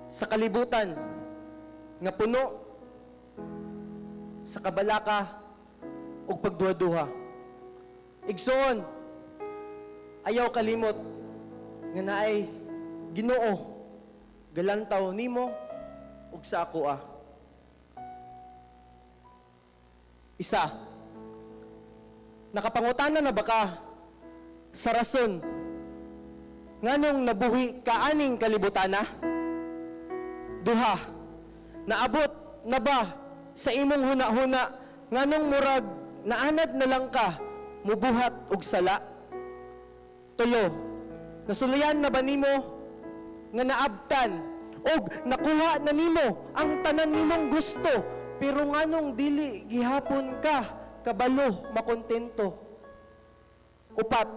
Sa kalibutan nga puno sa kabalaka ug pagduha-duha. Igsoon, ayaw kalimot nga naay Ginoo galantaw nimo ug sa akoa. Isa, nakapangutana na ba ka sa rason nganong nabuhi ka aning kalibutana? Duha, naabot na ba sa imong huna-huna nganong murag naanad na lang ka mubuhat og sala? Tulo, nasulayan na ba nimo nga naabtan og nakuha na nimo ang tanan nimong gusto, pero nganong dili gihapon ka kabalo makontento? Upat,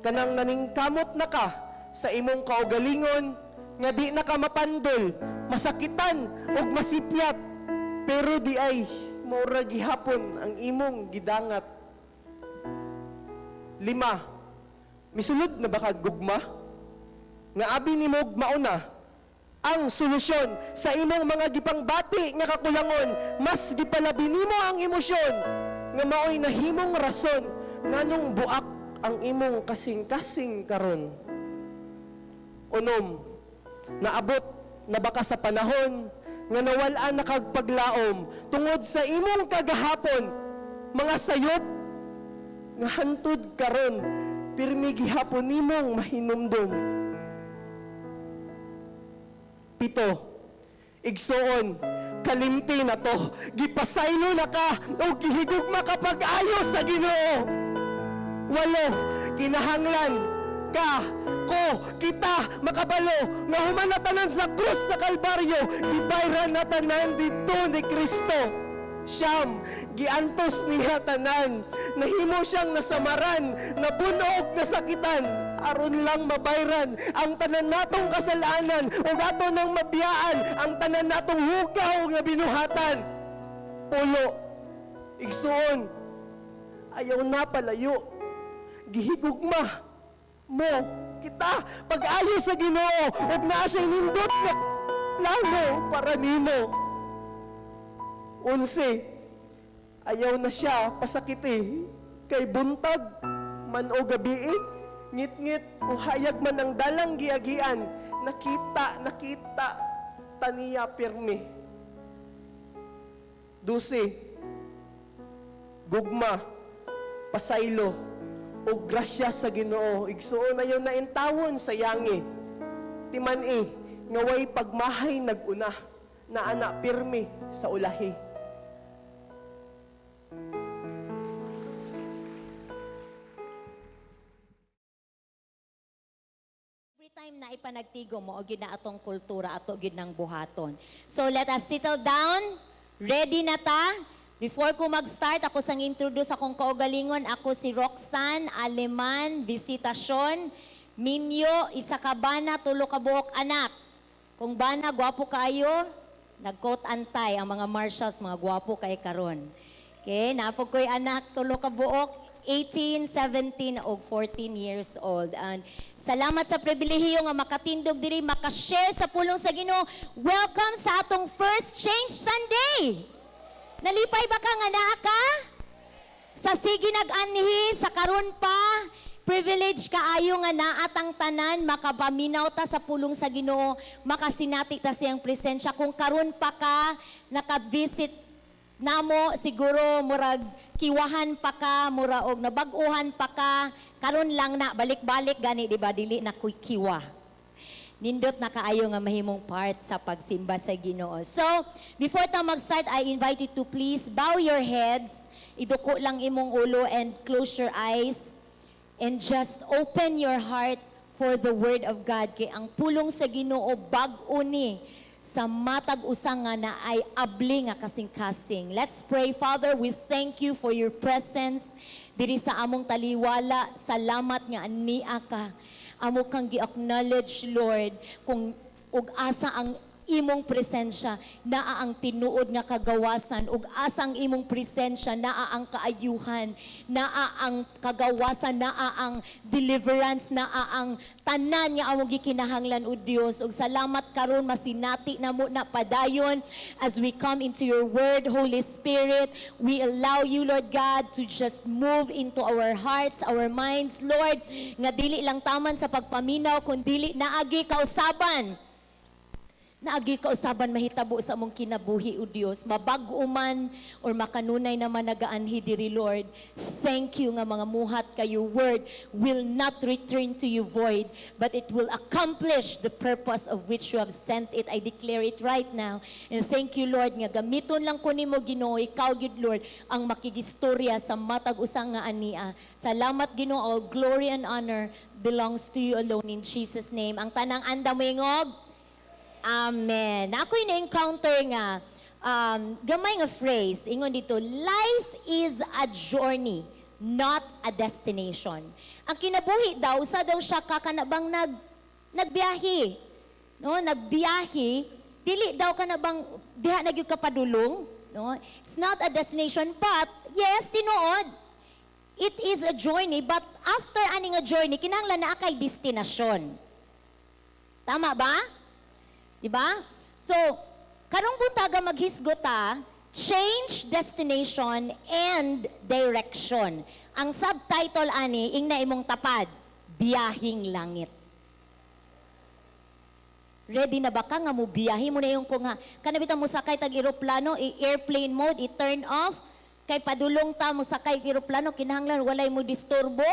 kanang naningkamot na ka sa imong kaugalingon nga di na ka mapandol, masakitan og masipyat, pero di ay maura gihapon ang imong gidangat. Lima, misulod na ba kag gugma? Nga abi nimo mauna ang solusyon sa imong mga gipangbati nga kakulangon, mas gipalabi nimo ang emosyon nga maoy nahimong rason nganong buak ang imong kasing-kasing karon. Unom, naabot na ba ka sa panahon nga nawal-an na kag paglaom tungod sa imong kagahapon, mga sayop nga hantud karon pirmi gihapon nimong mahinumdum? Pito, igsoon, kalimti na to, gipasaylo na ka o gihigugma ka pag-ayo sa Ginoo. Walo, kinahanglan ka, ko, kita, makabalo, nga human na tanan sa krus sa Kalbaryo, gibayran na tanan dito ni Kristo. 9, giantos niya tanan, nahimo siyang nasamaran, nabunog, nasakitan, aron lang mabayran ang tanan natong kasalanan, ug ato nang mabiyaan ang tanan natong hugaw nga binuhatan. 10, igsuon, ayaw na palayo, gihigugma mo kita pag-ayo sa Ginoo ug naa siya'y nindot nga plano para nimo. 11, ayaw na siya pasakiti kay buntag man o gabii, ngit-ngit o hayag man ang dalang giagian, nakita, nakita taniya pirmi. 12, gugma, pasaylo o grasya sa Ginoo, igsuon, ayaw na intawon sa yangi. Timan-i nga way pagmahay naguna, na ana pirmi sa ulahi. Every time na ipanagtigo mo, o gyud na atong kultura, ato gyud ng buhaton. So let us settle down. Ready na ta? Before ko mag-start, ako sang introduce akong kaugalingon. Ako si Roxanne Aleman Visitacion. Minyo, isa ka bana, tulo ka buok anak. Kung bana, gwapo kaayo, nag-coat antay ang mga marshals, mga gwapo kay karon. Okay, napog ko'y anak, tulo ka buok, 18, 17 o 14 years old. And salamat sa pribilehiyo nga makatindog diri, makashare sa pulong sa Ginoo. Welcome sa atong first Change Sunday. Nalipay ba ka nga naa ka? Sa sige nag-anhi, sa karon pa, privilege kaayo nga naatang tanan, makapaminaw ta sa pulong sa Ginoo, makasinati ta siyang presensya. Kung karon pa ka, nakabisit namo, siguro murag kiwahan pa ka, mura og nabag-uhan pa ka, karon lang na, balik-balik gani, di ba, dili na kiwa. Nindot na kaayo nga mahimong part sa pagsimba sa Ginoo. So, before ta mag-start, I invite you to please bow your heads, iduko lang imong ulo and close your eyes and just open your heart for the word of God. Kay ang pulong sa Ginoo bag-o ni sa matag usa nga na ay abli nga kasing-kasing. Let's pray. Father, we thank you for your presence diri sa among taliwala. Salamat nga ania ka. Amo kang gi-acknowledge, Lord, kung ug asa ang imong presensya naa ang tinuod nga kagawasan, ug asa ang imong presensya naa ang kaayuhan, naa ang kagawasan, naa ang deliverance, naa ang tanan nga among gikinahanglan, o Dios. Ug salamat karon masinati namo na padayon as we come into your word. Holy Spirit, we allow you, Lord God, to just move into our hearts, our minds, Lord, nga dili lang taman sa pagpaminaw kun dili naagi kausaban mahitabo sa among kinabuhi, O Dios, mabag-o man or makanunay naman nagaanhi diri. Lord, thank you nga mga muhat kayo word will not return to you void, but it will accomplish the purpose of which you have sent it. I declare it right now. And thank you, Lord, nga gamiton lang ko nimo, Ginoo. Ikaw gyud, Lord, ang makigistorya sa matag usa nga ania. Salamat, Ginoo. All glory and honor belongs to you alone, in Jesus' name. Ang tanang andam moingog, "Amen." Ako'y na-encounter nga gamay nga phrase, ingon dito, "Life is a journey, not a destination." Ang kinabuhi daw, usa daw siya kakanabang nagbiyahe. No, nagbiyahe, dili daw ka na bang diha na gyud ka padulong, no? It's not a destination, but yes, tinuod. It is a journey, but after ani nga journey, kinahanglan naa kay destinasyon. Tama ba? Di ba? So, karong buntaga maghisgot ta, change destination and direction. Ang subtitle ani, ingna imong tapad, "Biyahing Langit." Ready na ba ka nga mo biyahe mo na yung ko nga kana bitaw mo sakay tag eroplano, i-airplane mode, i-turn off kay padulong ta mo sakay og eroplano, kinahanglan walay mo disturbo,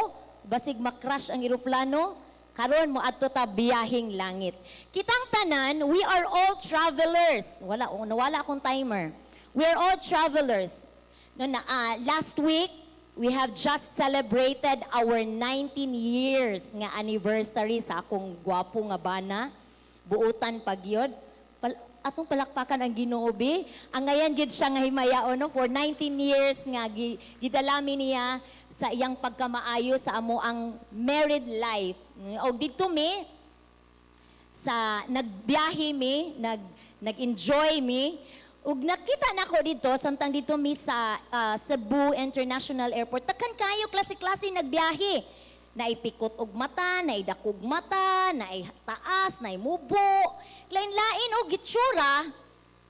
basig ma-crash ang eroplano. Karon mo adto ta biyahing langit. Kitang tanan, we are all travelers. Wala, oh, nawala akong timer. We are all travelers. No, na, last week, we have just celebrated our 19 years nga anniversary sa akong gwapo nga bana. Buutan pagyod. Atong palakpakan ang Ginoo bi. Ang ngayon gid siya nga himayaon, no, for 19 years nga gidalami niya sa iyang pagkamaayo sa amo ang married life. Og didto mi sa nagbiyahe mi, nag-enjoy mi. Ug nakita nako dito samtang dito mi sa Cebu International Airport. Daghan kayo klase-klase nagbiyahe. Naipikot og mata, naidakog mata, naitaas, naimubo. Lain-lain og gitsura.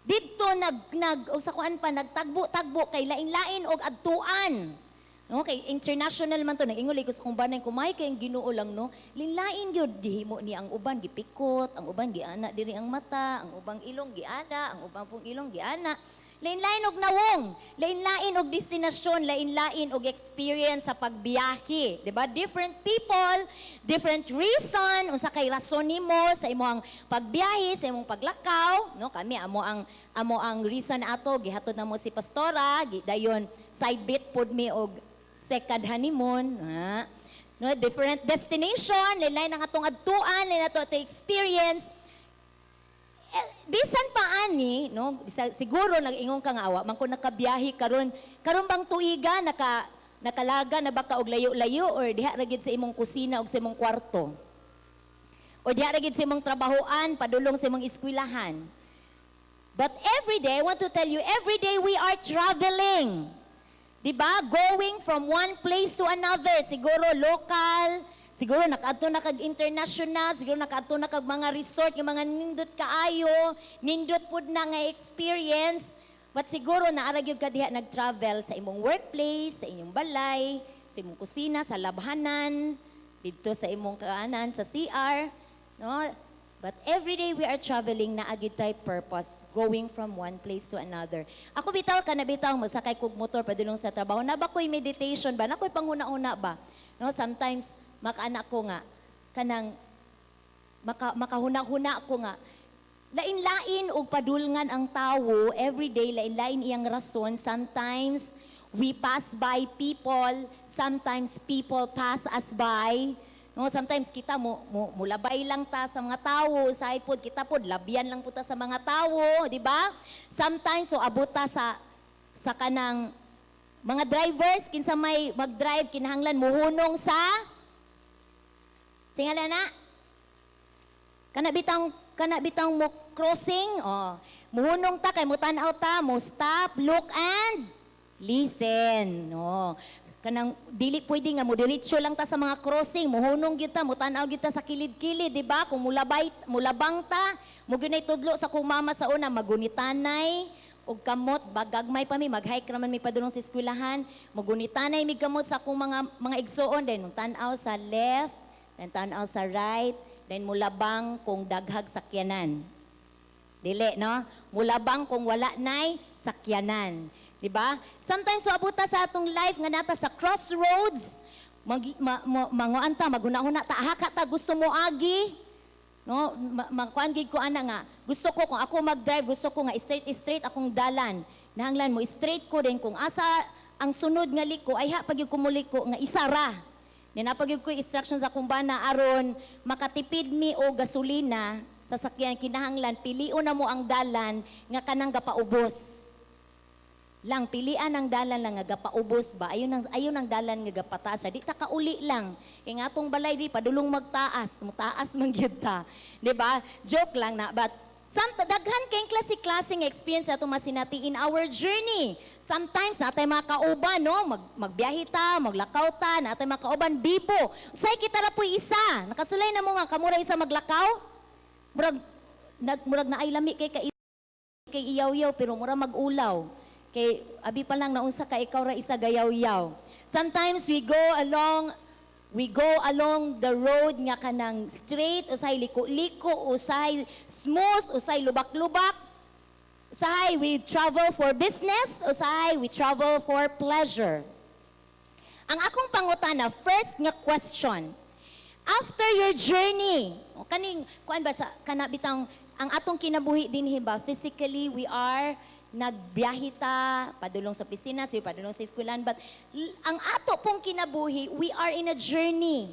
Didto nag nag og sa kuan pa nagtagbo-tagbo kay lain-lain og adtuan. No, kay international man to, nag-ingon ko sa kong banay, kumay kay ang Ginoo lang, no. Lain gyud gihimo ni ang uban gipikot, ang uban giana diri ang mata, ang ubang ilong giana, ang ubang pong ilong giana. Lain-lain og nawong, lain-lain og destinasyon, lain-lain og experience sa pagbiyahe, 'di ba? Different people, different reason, unsa kay rason nimo sa imong pagbiyahe, sa imong paglakaw, no? Kami amo ang reason ato, gihatod na mo si pastora, dayon side bit pod mi og second honeymoon, ha? No, different destination, lain ang atong adtuan, lain ato ato experience. Eh, bisan pa ani, no, siguro nag-ingon ka nga awa man ko nakabiyahe karon. Karon bang tuiga nakalaga na ba ka og layo-layo or diha ra gid sa imong kusina og sa imong kwarto? O diha ra gid sa imong trabahoan padulong sa imong eskwelahan? But every day, I want to tell you, every day we are traveling. 'Di ba? Going from one place to another. Siguro local, siguro nakaadto na kag international, siguro nakaadto na kag mga resort, yung mga nindot kaayo, nindot pud na nga experience. But siguro naa ra gyud ka diha nag-travel sa imong workplace, sa inyong balay, sa imong kusina, sa labhanan, didto sa imong kaanan, sa CR, no? But every day we are traveling naa gyud tay purpose, going from one place to another. Ako bitaw, kana bitaw magsakay kog motor padulong sa trabaho, na ba ko'y meditation ba? Na ko'y panghuna-huna ba? No, sometimes makaanak ko nga kanang makahuna-huna ko nga lain-lain og padulngan ang tawo every day, lain-lain iyang rason. Sometimes we pass by people, sometimes people pass us by, no? Sometimes kita mo mulabay lang ta sa mga tawo, sa pod kita pod labyan lang po ta sa mga tawo, di ba? Sometimes so abot ta sa kanang mga drivers, kinsa may mag-drive kinahanglan muhunong sa singala na kana bitang Kana bitang mo crossing, oh. Muhunong ta kay mutan-aw ta, mo stop, look and listen. Oh. Kanang dili pwede nga mo diretso lang ta sa mga crossing, muhunong gyud ta, mutan-aw gyud ta sa kilid-kilid, di ba? Kung mulabay, mulabang ta, mo gyud tudlo sa akong mama sa una, magunitanay og kamot, bagagmay pa mi, mag-hike raman mi padulong sa eskwelahan, magunitanay mi kamot sa akong mga igsuon, then tan-aw sa left, then tan-aw sa right, then mulabang kung daghag sakyanan. Dili, no? Mulabang kung wala nay sakyanan. Di ba? Sometimes so abuta sa atong life nga nata sa crossroads, mag, ma, ma, manguan ta, maghuna-huna ta, haka ta gusto mo agi. No, makuan gid ko ana nga. Gusto ko kung ako mag-drive, gusto ko nga straight straight akong dalan. Nahanglan mo straight ko din kung asa ang sunod nga liko ay ha pag ko muliko nga isa ra. Ninapag ko instructions sa akong bana aron makatipid mi o gasolina sa sakyan, kinahanglan pilion na mo ang dalan nga kanang gapaubos lang, pilian ang dalan lang nga gapaubos ba, ayon ang dalan nga gapataas, di ta kauli lang kay nga atong balay di padulong magtaas, mutaas man gyud ta, di ba? Joke lang na, but some daghan kay klase-klaseng experience ato masinati in our journey. Sometimes natay mga kauban, no, magbiyahe ta, maglakaw ta, natay mga kauban bibo. Say kita ra po'y isa nakasulay na mo nga kamura isa maglakaw, murag nag murag naay lami kay kay iyaw-yaw pero mura mag-ulaw. Kay abi pa lang naunsa ka, ikaw ra isa gayaw-yaw. Sometimes we go along the road nga kanang straight, usay liko-liko, usay smooth, usay lubak-lubak. Usahay we travel for business, usahay we travel for pleasure. Ang akong pangutana, first nga question, after your journey, o kaning kuan ba sa kana bitang ang atong kinabuhi dinhi ba, physically we are nagbiyahe ta padulong sa opisina, sa padulong sa eskwelahan, but ang ato pong kinabuhi, we are in a journey.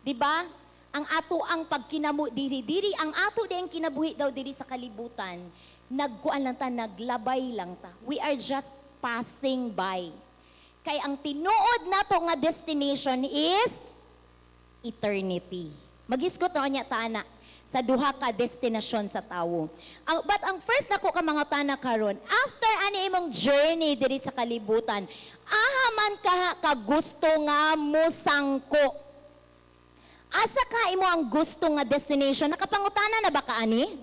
'Di ba? Ang ato ang pagkinamu diri diri ang ato di ang kinabuhi daw diri sa kalibutan, nagkuan lang ta, naglabay lang ta. We are just passing by. Kay ang tinuod nato nga destination is eternity. Magisgot na niya ta ana sa duha ka destinasyon sa tawo. But ang first nako ka mga tana karon, after ani imong journey diri sa kalibutan, aha man ka ka gusto nga musangko? Asa ka imo ang gusto nga destination? Nakapangutana na ba ka ani?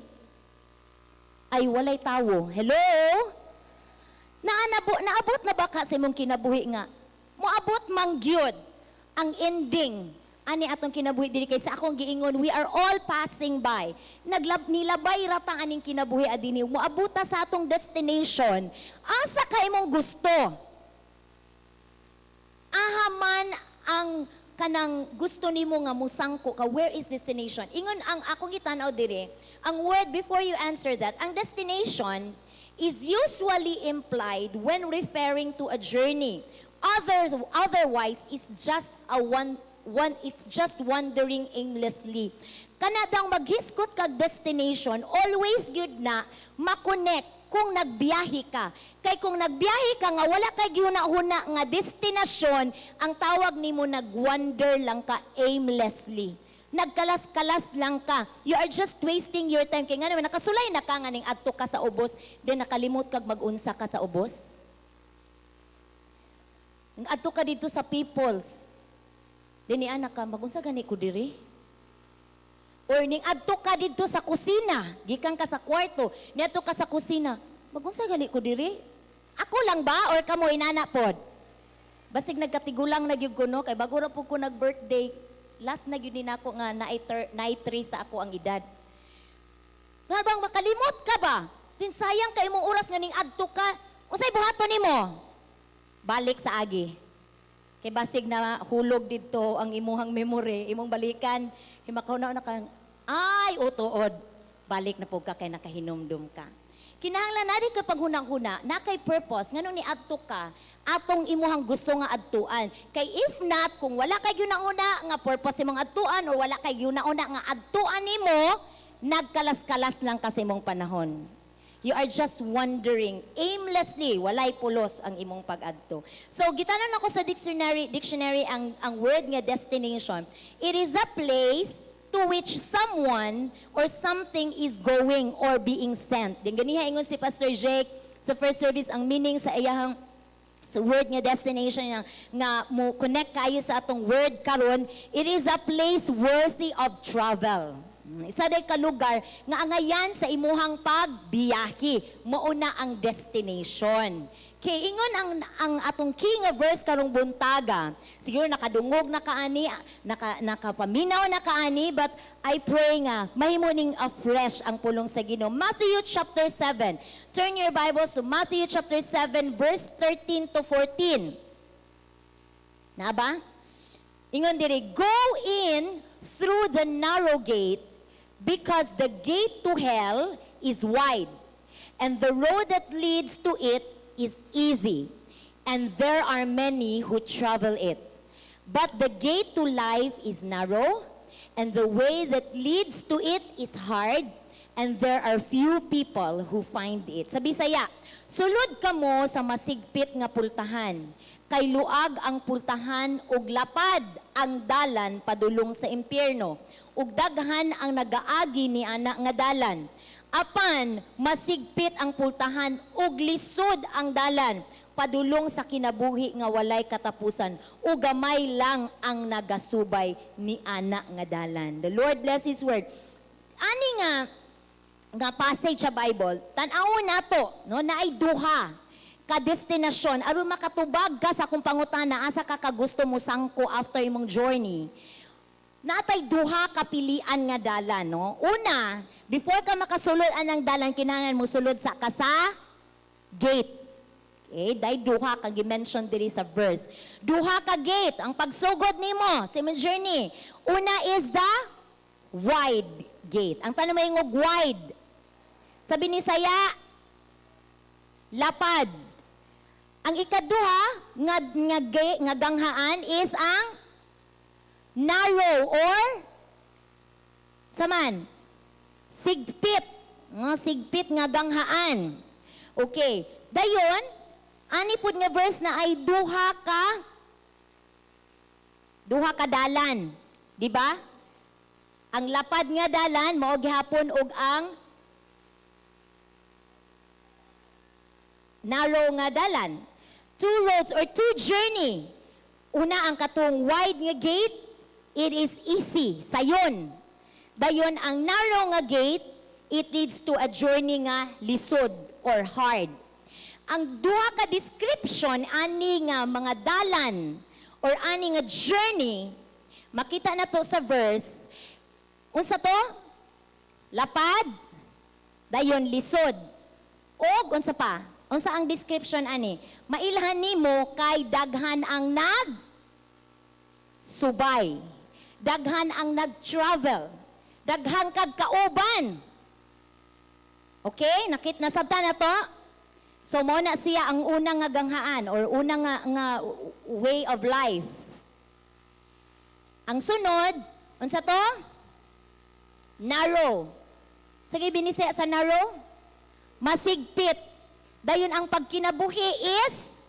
Ay, walay tawo. Hello? Naabot na ba ka sa imong kinabuhi nga moabot mang gyud ang ending ani atong kinabuhi diri? Kay sa akong giingon, we are all passing by. Nilabay ra ta aning kinabuhi adini, moabot ta sa atong destination. Asa ka imong gusto? Aha man ang kanang gusto nimo nga musangko ka? Where is destination? Ingon ang akong gitan-aw dire, ang word, before you answer that, ang destination is usually implied when referring to a journey. Others otherwise is just a one one it's just wandering aimlessly. Kana daw maghisgot kag destination, always gyud na makonect kung nagbiyahe ka. Kay kung nagbiyahe ka nga wala kay gihuna-huna nga destinasyon, ang tawag nimo nagwander lang ka aimlessly. Nagkalas-kalas lang ka. You are just wasting your time. Kay nga naman, nakasulay na ka nga ning adto ka sa ubos, then nakalimot kag mag-unsa ka sa ubos. Adto ka dito sa People's. Then ni anak ka, "Magunsa gani ko diri?" Or ning adto ka didto sa kusina, gikan ka sa kwarto, niadto ka sa kusina, "Magunsa gani ko diri?" Ako lang ba or kamo inana pod? Basig nagkatigulang na gyud ko, no, kay bago ra po ko nag-birthday, last na gyud ni nako nga naay 3 sa ako ang edad. Habang makalimot ka ba? Din sayang kay imong oras nga ning adto ka. Unsay buhaton nimo? Balik sa agi. Kay basig na hulog didto ang imuhang memory, imong balikan. Kay makauna na ka, ay, utuod. Balik na po ka kay nakahinumdum ka. Kinahanglan na ka paghuna-huna, na kay purpose, nganong ni adto ka, atong imuhang gusto nga adtuan. Kay if not, kung wala kay gyuna-una nga purpose imong adtuan or wala kay gyuna-una nga adtuan nimo, nagkalas-kalas lang kasi imong panahon. You are just wandering aimlessly, walay pulos ang imong pag-adto. So gitanan ako sa dictionary ang word nga destination. It is a place to which someone or something is going or being sent. Din ganiha ingon si Pastor Jake sa first service, ang meaning sa iyahang sa word nga destination nga mo connect kayo sa atong word karon, it is a place worthy of travel. Isa day ka lugar nga angayan sa imuhang pagbiyahe, mao na ang destination. Kay ingon ang atong key nga verse karong buntaga. Siguro nakadungog na kaani, nakapaminaw na kaani, but I pray nga mahimo ning afresh ang pulong sa Ginoo. Matthew chapter 7. Turn your Bibles to Matthew chapter 7 verse 13 to 14. Na ba? Ingon diri, "Go in through the narrow gate, because the gate to hell is wide, and the road that leads to it is easy, and there are many who travel it. But the gate to life is narrow, and the way that leads to it is hard, and there are few people who find it." Sa Bisaya, "Sulod kamo sa masigpit nga pultahan, kay luag ang pultahan ug lapad ang dalan padulong sa impyerno, ug daghan ang nagaagi ni ana nga dalan. Apan masigpit ang pultahan ug lisod ang dalan padulong sa kinabuhi nga walay katapusan, ug gamay lang ang nagasubay ni ana nga dalan." The Lord bless His word. Ani nga passage sa Bible, tan-awon nato, no, naay duha ka destinasyon aron makatubag ka sa akong pangutana, asa ka kagusto mo sangko after imong journey. Natay duha ka pilian nga dalan, no? Una, before ka makasulod anang dalan, kinahanglan mo sulod sa ka sa gate. Okay, dahil duha ka gi-mention diri sa verse. Duha ka gate ang pagsugod nimo sa imong journey. Una is the wide gate. Ang tanong may wide. Sa Binisaya, lapad. Ang ikaduha nga ganghaan is ang narrow or saman sigpit. Nga sigpit nga ganghaan. Okay. Dayon, ani pud nga verse na ay duha ka dalan, di ba? Ang lapad nga dalan mao gihapon og ang narrow nga dalan. Two roads or two journey. Una ang katong wide nga gate, it is easy, sayon. Dayon ang narrow nga gate, it leads to a journey nga lisod or hard. Ang duha ka description ani nga mga dalan or ani nga journey, makita na to sa verse. Unsa to? Lapad, dayon lisod. Og unsa pa? Unsa ang description ani? Mailhan nimo kay daghan ang nag subay. Daghan ang nag-travel. Daghan kag kauban. Okay? Nakit nasabtan na to? So mo na siya ang unang nga ganghaan or unang nga way of life. Ang sunod, unsa to? Narrow. Sige, Binisaya sa narrow? Masigpit. Dayon ang pagkinabuhi is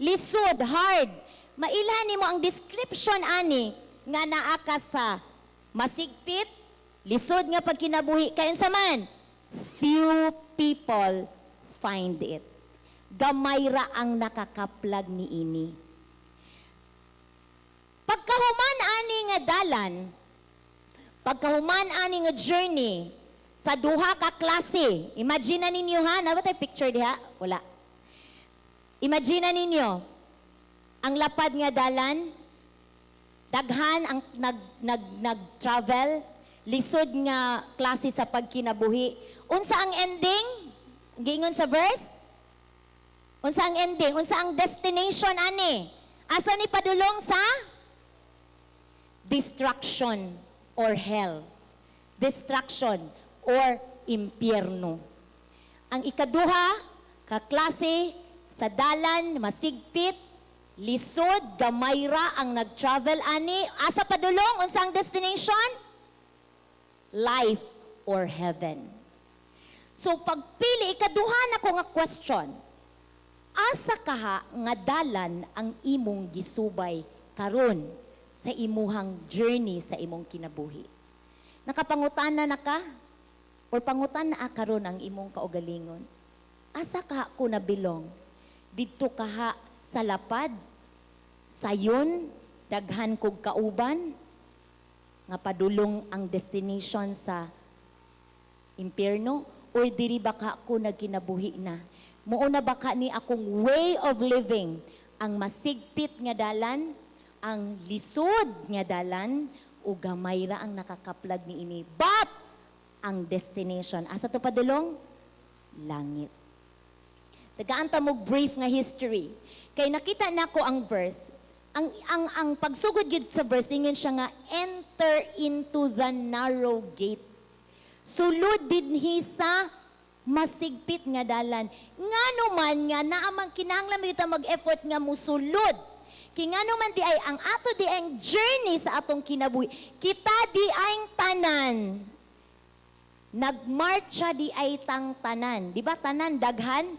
lisod, hard. Mailhan nimo ang description ani nga naa ka sa masigpit, lisod nga pagkinabuhi. Kay unsa man? Few people find it. Gamay ra ang nakakaplag ni ini. Pagkahuman ani nga dalan, pagkahuman ani nga journey, sa duha ka klase, imagine na ninyo ha, naa ba tay picture diha? Wala. Imagine na ninyo, ang lapad nga dalan, daghan ang nag nag nag-travel, lisod nga klase sa pagkinabuhi. Unsa ang ending? Giingon sa verse? Unsa ang ending? Unsa ang destination ani? Asa ni padulong? Sa destruction or hell. Destruction or impyerno. Ang ikaduha, kaklase sa dalan, masigpit, lisod, gamay ra ang nag-travel ani. Asa padulong? Unsa ang destination? Life or heaven. So pagpili, ikaduha na ko nga question. Asa kaha nga dalan ang imong gisubay karon sa imuhang journey sa imong kinabuhi? Nakapangutana na ka? Or pangutan na karon ang imong kaugalingon? Asa ka ko na belong? Didto kaha sa lapad? Sayon? Daghan kog kauban? Nga padulong ang destination sa impyerno? Or diri ba ka ko nagkinabuhi na? Muuna ba ka ni akong way of living ang masigpit nga dalan, ang lisod nga dalan, o gamay ra ang nakakaplag ni ini? But ang destination, asa to padulong? Langit. Tagaan ta mo brief nga history. Kay nakita nako ang verse, ang pagsugod gid sa verse, ingon siya nga, "Enter into the narrow gate." Sulod dinhi sa masigpit nga dalan. Ngano man nga naamang kinahanglan mo ta mag-effort nga musulod? Kay ngano man di ay ang ato di ang journey sa atong kinabuhi. Kita di ay tanan. Nagmarcha di ay tang tanan. Di ba tanan daghan?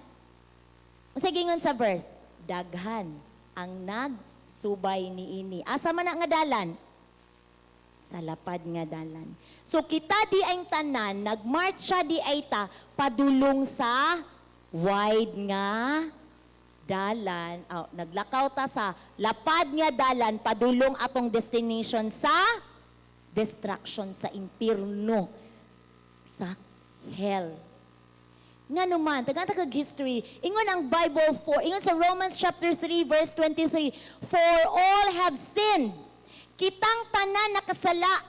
Sige, ingon sa verse, daghan ang nagsubay niini. Asa man na nga dalan? Sa lapad nga dalan. So kita di ang tanan, nagmarcha di ay ta padulong sa wide nga dalan. Oh, naglakaw ta sa lapad nga dalan padulong atong destination sa destruction, sa impierno, sa hell. Nga naman, tagaan kag history, ingon ang Bible for, ingon sa Romans chapter 3 verse 23, "For all have sinned." Kitang tanan nakasala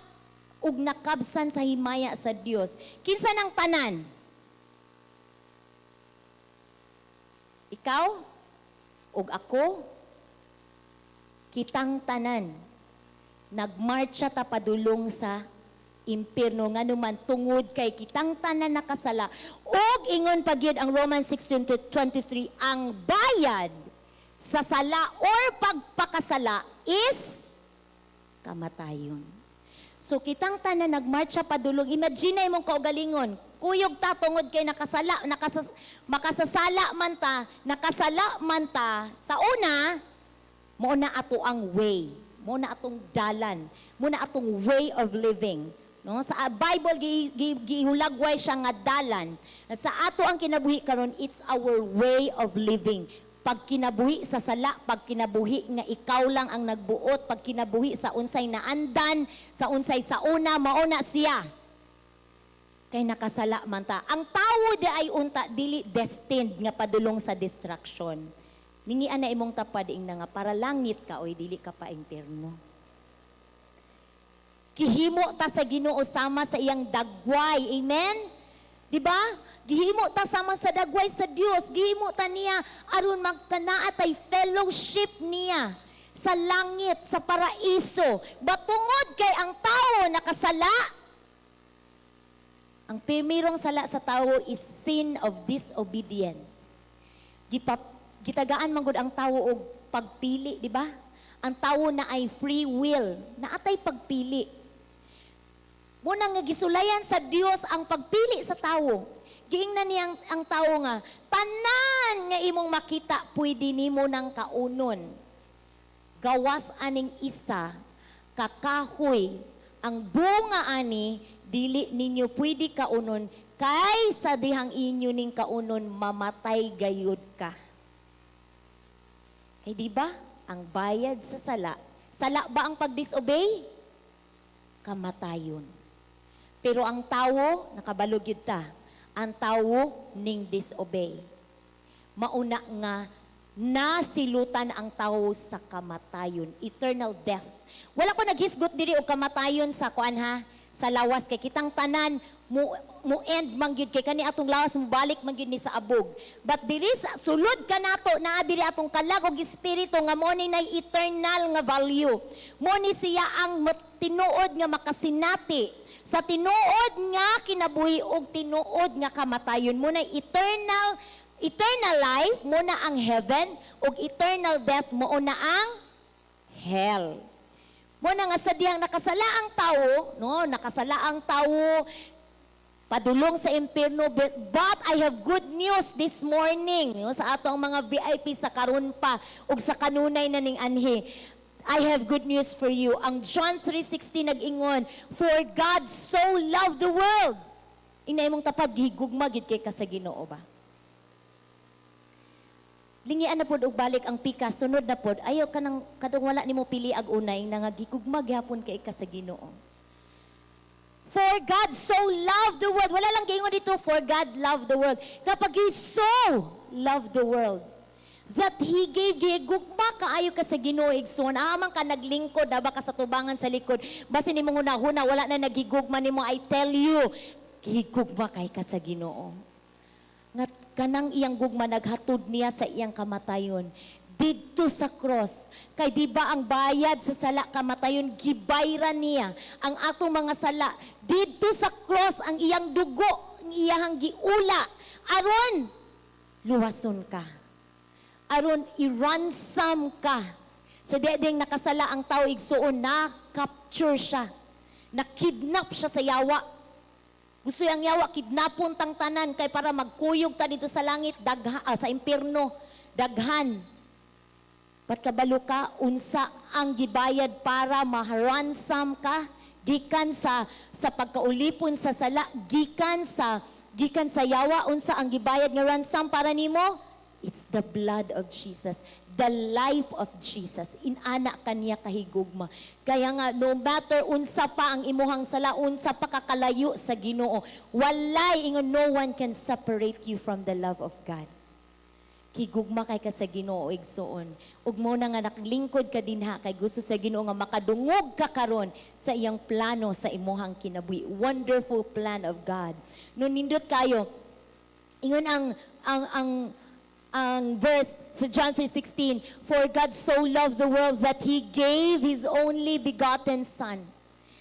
ug nakabsan sa himaya sa Dios. Kinsa nang tanan? Ikaw ug ako, kitang tanan nagmarcha ta padulong sa impierno, nganuman tungod kay kitang tanan nakasala. Ug ingon pa gyud ang Romans 16:23, ang bayad sa sala or pagpakasala is kamatayon. So kitang tanan nagmarcha padulong. Imagine na imong kaugalingon, kuyog ta tungod kay nakasala, makasasala man ta, nakasala man ta. Sa una, mo na ato ang way, mo na atong dalan, mo na atong way of living. No? Sa Bible gihulagway siya nga dalan. At sa ato ang kinabuhi karon, it's our way of living. Pag kinabuhi sa sala, pag kinabuhi nga ikaw lang ang nagbuot, pag kinabuhi sa unsay naandan, sa unsay sa una, mauna siya. Kay nakasala man ta. Ang tawo di ay unta dili destined nga padulong sa destruction. Ningian na imong tapad, ing nga para langit ka oy, dili ka pa impierno. Gihimo ta sa Ginoo sama sa iyang dagway. Amen? Di ba? Gihimo ta sama sa dagway sa Dios. Gihimo ta niya aron magkanaa tay fellowship niya sa langit, sa paraiso. Batungod kay ang tao nakasala, ang primerong sala sa tao is sin of disobedience. Gitagaan man gud ang tao og pagpili, di ba? Ang tao na ay free will, naatay pagpili. Muna nga gisulayan sa Dios ang pagpili sa tawo. Giingnan niya ang tao nga, "Tanan nga imong makita pwede nimo nang kaunon. Gawas aning isa kakahoy, ang bunga ani dili ninyo pwede kaunon, kay sa dihang inyo ning kaunon mamatay gayud ka." Kay di ba ang bayad sa sala, sala ba ang pag-disobey? Kamatayon. Pero ang tawo, nakabalo gyud ta, ang tawo ning disobey. Mauna nga nasilutan ang tawo sa kamatayon, eternal death. Wala ko naghisgot diri og kamatayon sa kuan ha, sa lawas, kay kitang tanan mo end man gyud, kay kani atong lawas mo balik man gyud ni sa abog. But diri sa sulod kanato, naa diri atong kalag og espiritu nga mo ni nay eternal nga value. Mo ni siya ang tinuod nga makasinati sa tinuod nga kinabuhi og tinuod nga kamatayon. Mo na eternal eternal life, mo na ang heaven, ug eternal death, mo na ang hell. Mo na nga sa dihang nakasala ang tawo, no, nakasala ang tawo padulong sa impierno, but I have good news this morning, no, sa atong mga VIP sa karon pa ug sa kanunay na ning anhi. I have good news for you. Ang John 3:16 nag-ingon, "For God so loved the world." Ingna imong tapad, gihigugma gid kay ka sa Ginoo ba? Lingian na pod og balik ang pikas, sunod na pod, ayaw ka nang, kadong wala nimo pili ag unay, nga gigugma gihapon kay ka sa Ginoo. For God so loved the world. Wala lang giingon dito, "For God loved the world." Kapag He so loved the world, that He gave, gigugma kaayo ka sa Ginoo, igsoon. Amang ka naglingkod, daba ka sa tubangan sa likod. Basin nimo huna, wala na nagigugma nimo. I tell you, gigugma kay ka sa Ginoo. Nga kanang iyang gugma naghatod niya sa iyang kamatayon didto sa cross. Kay di ba ang bayad sa sala kamatayon, gibayran niya ang atong mga sala didto sa cross, ang iyang dugo, ang iyang giula aron luwason ka, aron i-ransom ka. Sa dedeng nakasala ang tao, igsuon, na capture siya, na-kidnap siya sa yawa. Gusto yang yawa, kidnapon tang tanan kay para magkuyog ta dito sa langit, dagha, sa impierno, daghan. But kabalo ka, unsa ang gibayad para ma-ransom ka, gikan sa pagkaulipon sa sala, gikan sa yawa, unsa ang gibayad nga ransom para nimo? It's the blood of Jesus, the life of Jesus. Inana kaniya kahigugma. Kaya nga, no matter unsa pa ang imuhang sala, unsa pa kakalayo sa Ginoo, walay ingon, no one can separate you from the love of God. Gigugma kay ka sa Ginoo, igsuon. Ug mo na nga naklingkod ka dinha kay gusto sa Ginoo nga makadungog ka karon sa iyang plano sa imuhang kinabuhi. Wonderful plan of God. No nindot kayo, ingon ang verse sa John 3:16, "For God so loved the world that He gave His only begotten Son."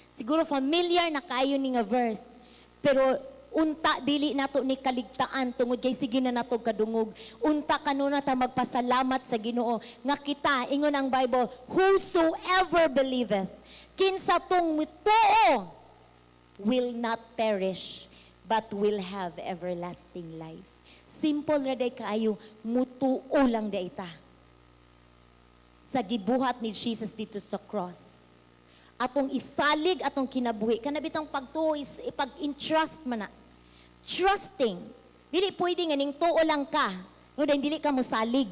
Siguro familiar na kayo ni nga verse. Pero unta dili nato ni kaligtaan tungod kay sige na nato kadungog. Unta kanuna ta magpasalamat sa Ginoo nga kita, ingon ang Bible, "Whosoever believeth," kinsa tong mituo, "will not perish but will have everlasting life." Simple ra day kaayo, mutuo lang day ta sa gibuhat ni Jesus dito sa cross. Atong isalig atong kinabuhi. Kana bitang pagtuo is ipag-entrust man na. Trusting. Dili pwede nga ning tuo lang ka. No, dahil dili ka mosalig.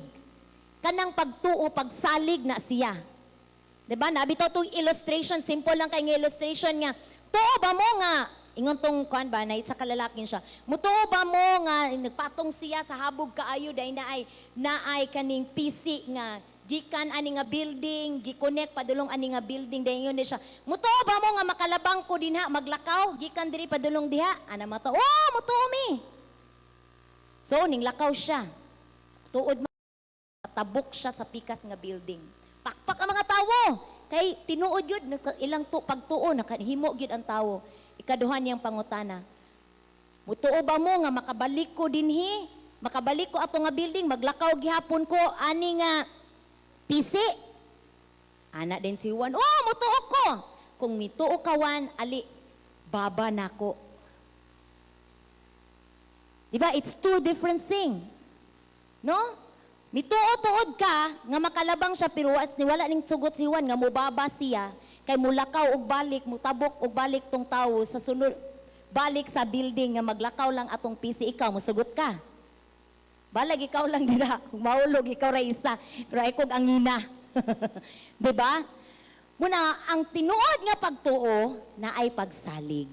Kanang pagtuo, pagsalig na siya. 'Di ba? Nabito tong illustration, simple lang kay nga illustration nga. Tuo ba mo nga ingon tong kuan ba na isa ka lalaki siya. Mutuo ba mo nga nagpatong siya sa habog kaayo dahil naay kaning PC nga gikan ani nga building, gi-connect padulong ani nga building, dahil yun siya. "Mutuo ba mo nga makalabang ko dinha maglakaw gikan diri padulong diha?" Ana mata. "Oh, mutuo mi." So ning lakaw siya. Tuod tabok siya sa pikas nga building. Pakpak ang mga tawo. Kay tinuod yun, ilang to, pagtuo, nakahimo gyud ang tawo. Ikaduha niyang pangutana. "Mutuo ba mo nga makabalik ko dinhi? Makabalik ko ato nga building, maglakaw gihapon ko ani nga PC?" Ana din si Juan, "Oh, mutuo ko." "Kung mituo ka, Juan, ali, baba nako." Di ba? It's two different thing. No? Mituo-tuod ka nga makalabang siya pero as ni wala ning sugot si Juan nga mubaba siya kay mulakaw og balik, mutabok og balik tong tawo sa sunod balik sa building nga maglakaw lang atong PC, ikaw musugot ka? Balag ikaw lang dira, kung mahulog ikaw ra isa, pero ay kog angina. 'Di ba? Muna ang tinuod nga pagtuo na ay pagsalig.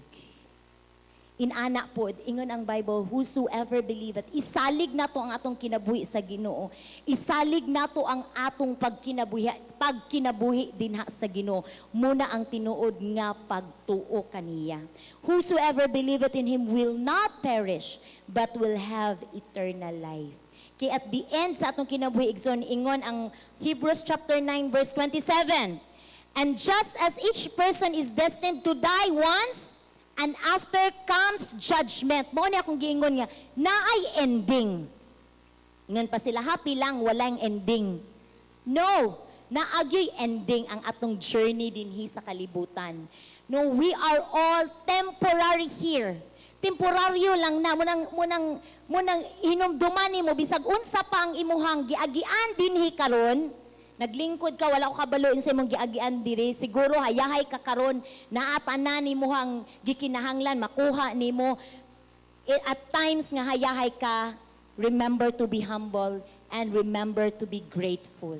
Inana po, ingon ang Bible, "Whosoever believeth," isalig nato ang atong kinabuhi sa Ginoo. Isalig nato ang atong pagkinabuhi dinha sa Ginoo. Muna ang tinuod nga pagtuo kaniya. "Whosoever believeth in Him will not perish, but will have eternal life." Kay at the end sa atong kinabuhi, igsoon, ingon ang Hebrews chapter 9 verse 27, "And just as each person is destined to die once, and after comes judgment." Mao ni akong giingon nga, naay ending. Ingon pa sila, happy lang, walang ending. No, naagyoy ending ang atong journey dinhi sa kalibutan. No, we are all temporary here. Temporaryo lang na munang hinumduman nimo bisag unsa pa ang imuhang giagian dinhi karon. Naglingkod ka, wala ko kabalo sa imong giagian diri. Siguro hayahay ka karon, naa tanan nimo ang gikinahanglan makuha nimo. At times nga hayahay ka, remember to be humble and remember to be grateful.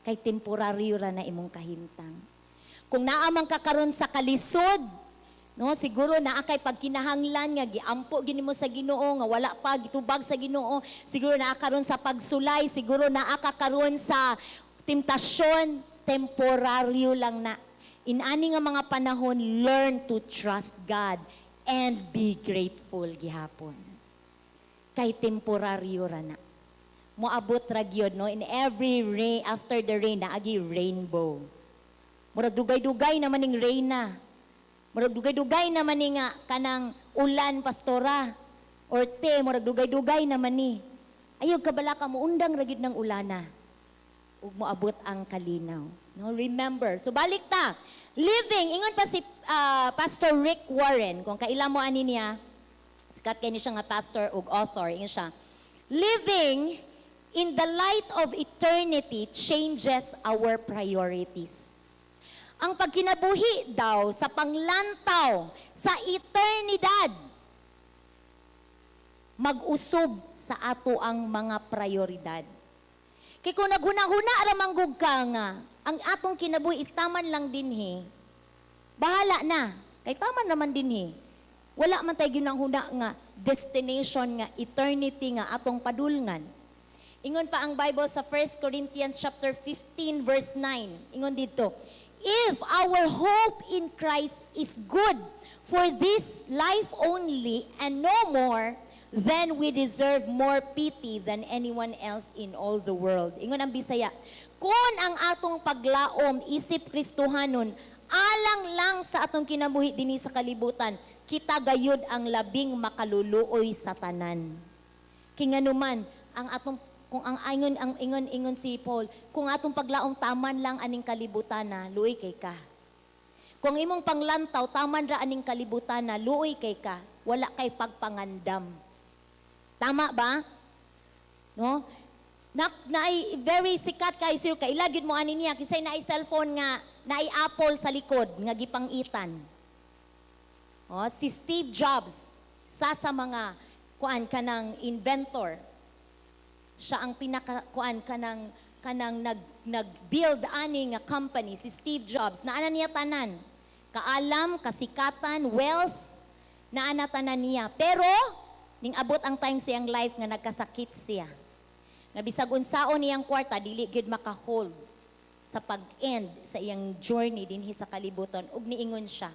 Kay temporaryo ra na imong kahimtang. Kung naa man ka karon sa kalisod, no, siguro naa kay pagkinahanglan nga giampo gini mo sa Ginoo nga wala pa gitubag sa Ginoo, siguro naa karon sa pagsulay, siguro naa ka karon sa temptasyon, temporaryo lang na. Inani nga mga panahon, learn to trust God and be grateful gihapon. Kay temporaryo ra na. Moabot ra gyud, no, in every rain, after the rain naagi rainbow. Murag dugay-dugay naman ning reyna. Murag dugay-dugay naman ni nga kanang ulan, pastora. Or te, murag dugay-dugay naman ni. Ayaw kabala ka, muundang ra gyud ng ulana. Ug moabot ang kalinaw. No, remember. So balik ta. Living, ingon pa si Pastor Rick Warren, kung kaila mo ani niya, sikat kay ni siya nga pastor ug author, ingon siya, "Living in the light of eternity changes our priorities." Ang pagkinabuhi daw sa panglantaw sa eternidad, mag-usob sa ato ang mga prioridad. Kay kung naghuna-huna ra manggug ka nga, ang atong kinabuhi is taman lang dinhi, bahala na. Kay taman naman dinhi. Wala man tay ginahuna nga destination nga eternity nga atong padulngan. Ingon pa ang Bible sa 1 Corinthians chapter 15 verse 9. Ingon dito, "If our hope in Christ is good for this life only and no more, then we deserve more pity than anyone else in all the world." Ingon ang Bisaya, kung ang atong paglaom isip Kristohanon alang lang sa atong kinabuhi dinhi sa kalibutan, kita gayud ang labing makaluluoy sa tanan. Kay nganuman, ang atong kung ang ingon ang ingon ingon si Paul, kung atong paglaom taman lang aning kalibutan na, luoy kay ka. Kung imong panglantaw taman ra aning kalibutan na, luoy kay ka, wala kay pagpangandam. Tama ba? No? Na very sikat kay sir kay gyud mo ani niya, kinsay naay cellphone nga naay Apple sa likod nga gipangitan. Oh, si Steve Jobs, sa mga kuan kanang inventor. Siya ang pinaka kuan kanang nag-build ani nga company, si Steve Jobs. Naana niya tanan. Kaalam, kasikatan, wealth, naana tanan niya. Pero ning abot ang time sa iyang life nga nagkasakit siya. Nga bisag unsaon niyang kwarta, dili gyud maka-hold sa pag-end sa iyang journey dinhi sa kalibutan, ug niingon siya.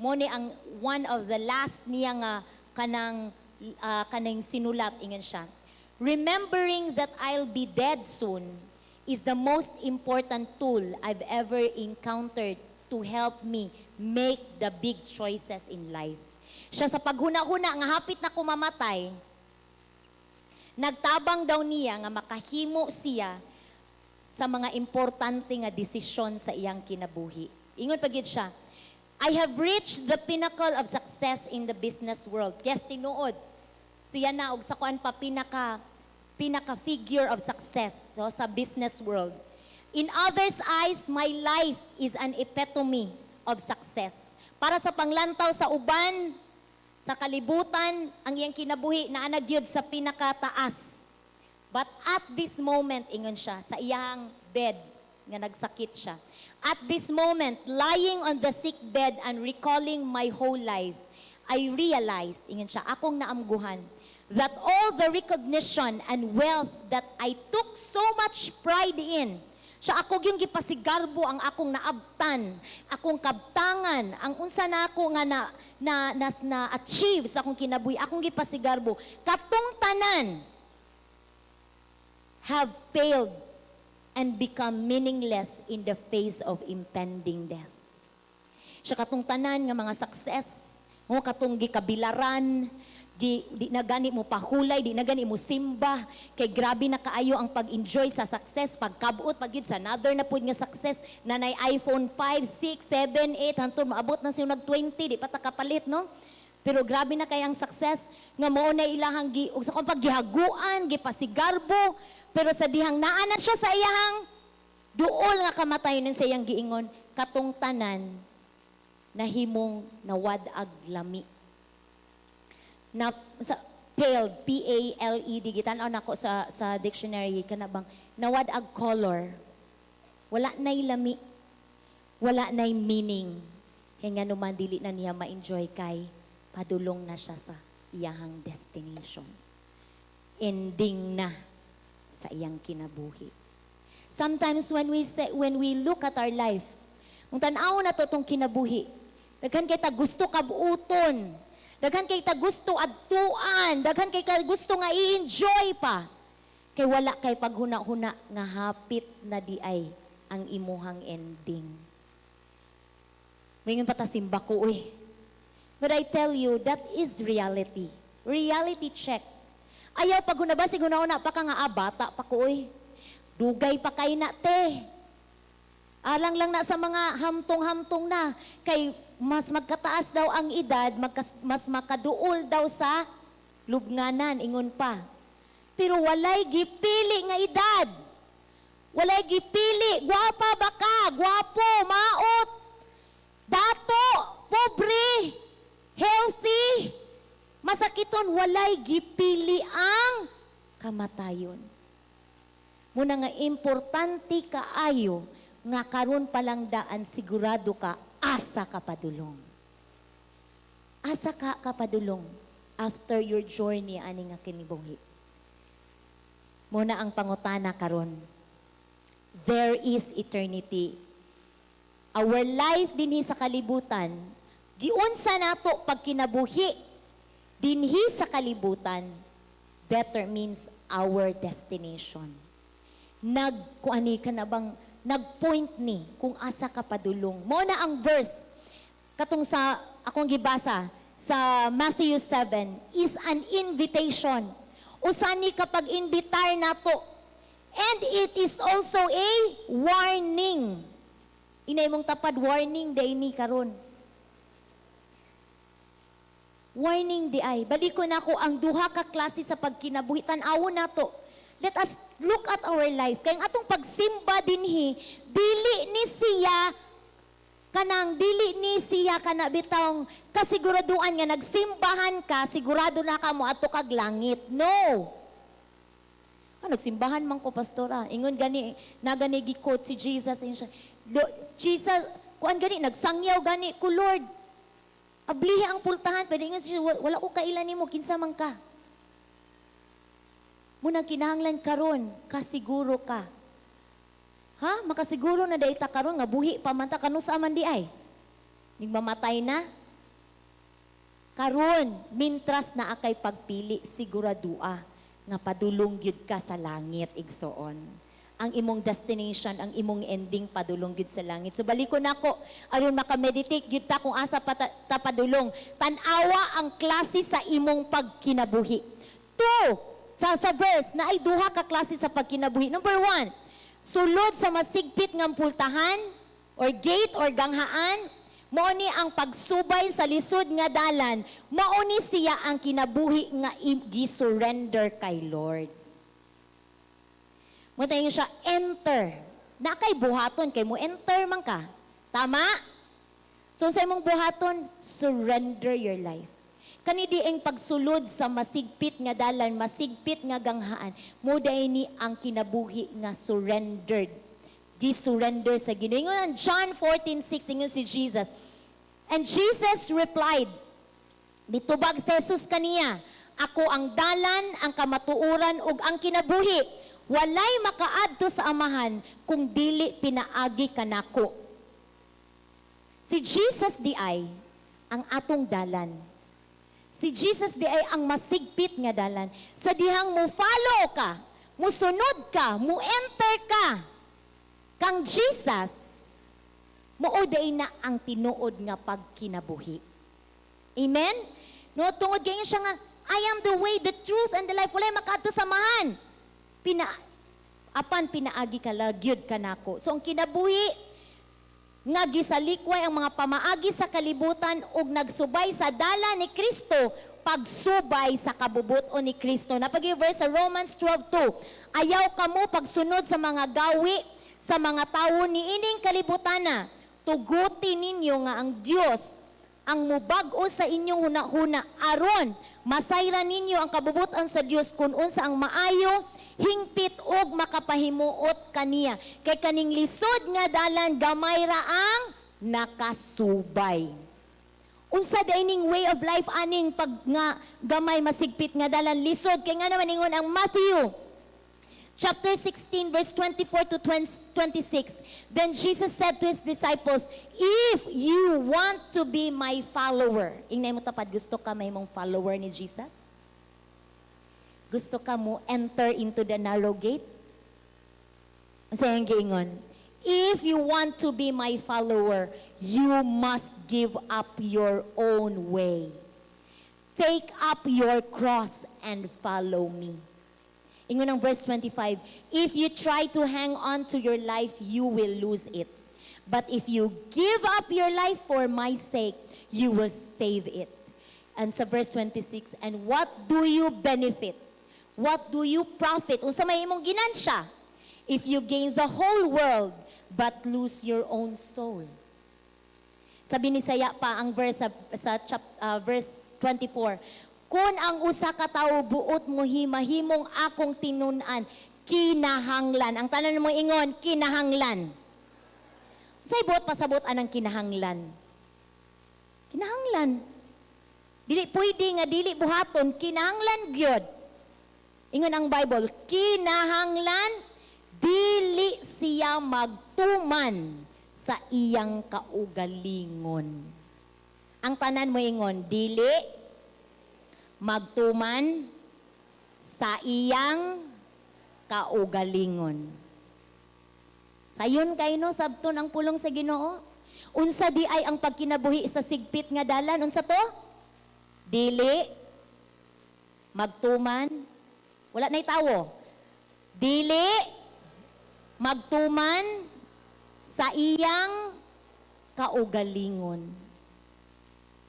Mo ni ang one of the last niya nga kanang sinulat, ingon siya, "Remembering that I'll be dead soon is the most important tool I've ever encountered to help me make the big choices in life." Siya sa paghuna-huna nga hapit na kumamatay, nagtabang daw niya nga makahimo siya sa mga importante nga desisyon sa iyang kinabuhi. Ingon pa gyud siya, "I have reached the pinnacle of success in the business world." Yes, tinuod. Siya na og sa kuan pa pinaka figure of success, so, sa business world. "In others' eyes, my life is an epitome of success." Para sa panglantaw sa uban, sa kalibutan, ang iyang kinabuhi naa na gyud sa pinakataas. "But at this moment," ingon siya, sa iyang bed, nga nagsakit siya, "At this moment, lying on the sick bed and recalling my whole life, I realized," ingon siya, "akong naamguhan, that all the recognition and wealth that I took so much pride in," siya, ako yung gipasigarbo ang akong naabtan, akong kabtangan, ang unsa na ako nga na achieve sa akong kinabuhi, akong gipasigarbo, "katong tanan have paled and become meaningless in the face of impending death." Siya, katong tanan nga mga success, mo katong gikabilaran, di na gani mo pahulay, di na gani mo simba, kay grabe na kaayo ang pag-enjoy sa success, pagkabot pag sa another na pud nga success, na nay iPhone 5, 6, 7, 8, hantod maabot na siya nag 20, di pa ta kapalit, no? Pero grabe na kay ang success nga mao na ilahang gi ug sa kung paggihaguan, gipasigarbo, pero sa dihang naa na siya sa iyahang Duol nga kamatayon sa iyang giingon, katong tanan nahimong nawad-ag lami. Na sa paled, paled, gitan-aw nako sa dictionary, kana bang nawad-ag color. Wala na'y lami. Wala na'y meaning. Kaya nga naman dili na niya ma-enjoy kay padulong na siya sa iyahang destination. Ending na sa iyang kinabuhi. Sometimes when we look at our life, kung tan-aw na to tong kinabuhi, daghan kay ta gusto kabuuton, daghan kay ta gusto adtuan, daghan kay ta gusto nga i-enjoy pa. Kay wala kay paghuna-huna nga hapit na di ay ang imuhang ending. Moingon pa ta, "Simba ko uy." But I tell you, that is reality. Reality check. Ayaw pag ba siguna pa ka nga, "Ah, bata pa ko uy. Dugay pa kay na te. Alang lang na sa mga hamtong-hamtong na kay mas magkataas daw ang edad, mas makaduol daw sa lubnganan," ingon pa. Pero walay gipili nga edad. Walay gipili, gwapa ba ka, gwapo, maot, dato, pobre, healthy, masakiton, walay gipili ang kamatayon. Muna nga importante kaayo nga karon pa lang daan sigurado ka asa ka padulong. Asa ka kapadulong after your journey ani nga kinibuhi. Muna ang pangutana karon. There is eternity. Our life dinhi sa kalibutan, giunsa nato pag kinabuhi dinhi sa kalibutan determines our destination. Nag kuani ka na bang nagpoint ni kung asa ka padulong. Mo na ang verse katong sa akong gibasa sa Matthew 7 is an invitation. Usa ni kapag imbitar nato. And it is also a warning. Inay mong tapad, warning day ni karon. Warning di ay. Baliko na ako ang duha ka klase sa pagkinabuhi. Tan-awon nato. Let us look at our life. Kay ang atong pagsimba dinhi, dili ni siya kanang dili ni siya kana bitawng kasiguraduan nga nagsimbahan ka, sigurado na ka mo adto kag langit. No. "Ah, nagsimbahan man ko, pastora." Ingon gani, na gani gi-quote si Jesus. Ingon siya, "Jesus, kuan gani, nagsangyaw gani ko, Lord. Ablihi ang pultahan." Pwede ingon siya, "Wala ko kaila nimo, kinsa man ka." Muna kinahanglan karon, kasiguro ka. Ha? Makasiguro na diay ta karon nga buhi pa man ta kanusa man di ay? Nigmamatay na? Karon, mintras naa kay pagpili, siguradua nga padulong gyud ka sa langit, igsoon. Ang imong destination, ang imong ending, padulong gyud sa langit. So baliko nako aron maka-meditate gyud ta kung asa pa ta padulong. Tan-awa ang klase sa imong pagkinabuhi. Two, sa verse na ay duha ka klase sa pagkinabuhi. Number one, sulod sa masigpit nga pultahan or gate or ganghaan, mao ni ang pagsubay sa lisod nga dalan, mao ni siya ang kinabuhi nga gi-surrender kay Lord. Mo tayo siya, enter. Na kay buhaton, kay mo enter man ka. Tama? So sa imong buhaton, surrender your life. Kani di ang pagsulod sa masigpit nga dalan, masigpit nga ganghaan, mo ni ang kinabuhi nga surrendered. Gi-surrender sa Ginoo. Ingon ang John 14:6, ingon si Jesus. And Jesus replied, mitubag si Jesus kaniya, "Ako ang dalan, ang kamatuoran ug ang kinabuhi. Walay makaadto sa Amahan kung dili pinaagi kanako." Si Jesus di ay ang atong dalan. Si Jesus di ay ang masigpit nga dalan. Sa dihang mo follow ka, musunod ka, mo enter ka kang Jesus, mao day na ang tinuod nga pagkinabuhi. Amen? No, tungod kay siya nga, "I am the way, the truth, and the life. Walay makaadto sa Amahan. Apan pinaagi ka gyud kanako." So ang kinabuhi nga gisalikway ang mga pamaagi sa kalibutan ug nagsubay sa dala ni Kristo, pagsubay sa kabubut-on ni Kristo. Napag verse sa Romans 12:2. Ayaw kamo pagsunod sa mga gawi Sa mga tawo niining kalibutana. Tuguti ninyo nga ang Dios ang mubag-o sa inyong hunahuna aron masayran ninyo ang kabubutan sa Dios kun unsa ang maayo, hingpit ug makapahimuot kaniya. Kay kaning lisod nga dalan, gamay ra ang nakasubay. Unsa diay ning way of life aning pag nga gamay, masigpit nga dalan, lisod? Kay nga naman ingon ang Matthew chapter 16 verse 24 to 20 26. Then Jesus said to his disciples, "If you want to be my follower." Ingna imong tapad, gusto ka mahimong follower ni Jesus? Gusto ka mo enter into the narrow gate? Unsa iyang giingon? "If you want to be my follower, you must give up your own way. Take up your cross and follow me." Ingon ang verse 25, "If you try to hang on to your life, you will lose it. But if you give up your life for my sake, you will save it." And sa verse 26, "And what do you benefit? What do you profit?" Unsa may imong ginansya if you gain the whole world but lose your own soul? Sa Binisaya pa ang verse sa verse 24. "Kung ang usa ka tawo buot mo mahimong akong tinun-an, kinahanglan." Ang tanan mo ingon, "Kinahanglan." Say buot pasabot anang kinahanglan? Kinahanglan. Dili pwede nga dili buhaton, kinahanglan gyud. Ingon ang Bible, kinahanglan dili siya magtuman sa iyang kaugalingon. Ang tanan mo ingon, "Dili magtuman sa iyang kaugalingon." Sayon kay no, sabton ang pulong sa Ginoo. Unsa di ay ang pagkinabuhi sa sigpit nga dalan? Unsa to? Dili magtuman. Wala na'y tawo. Dili magtuman sa iyang kaugalingon.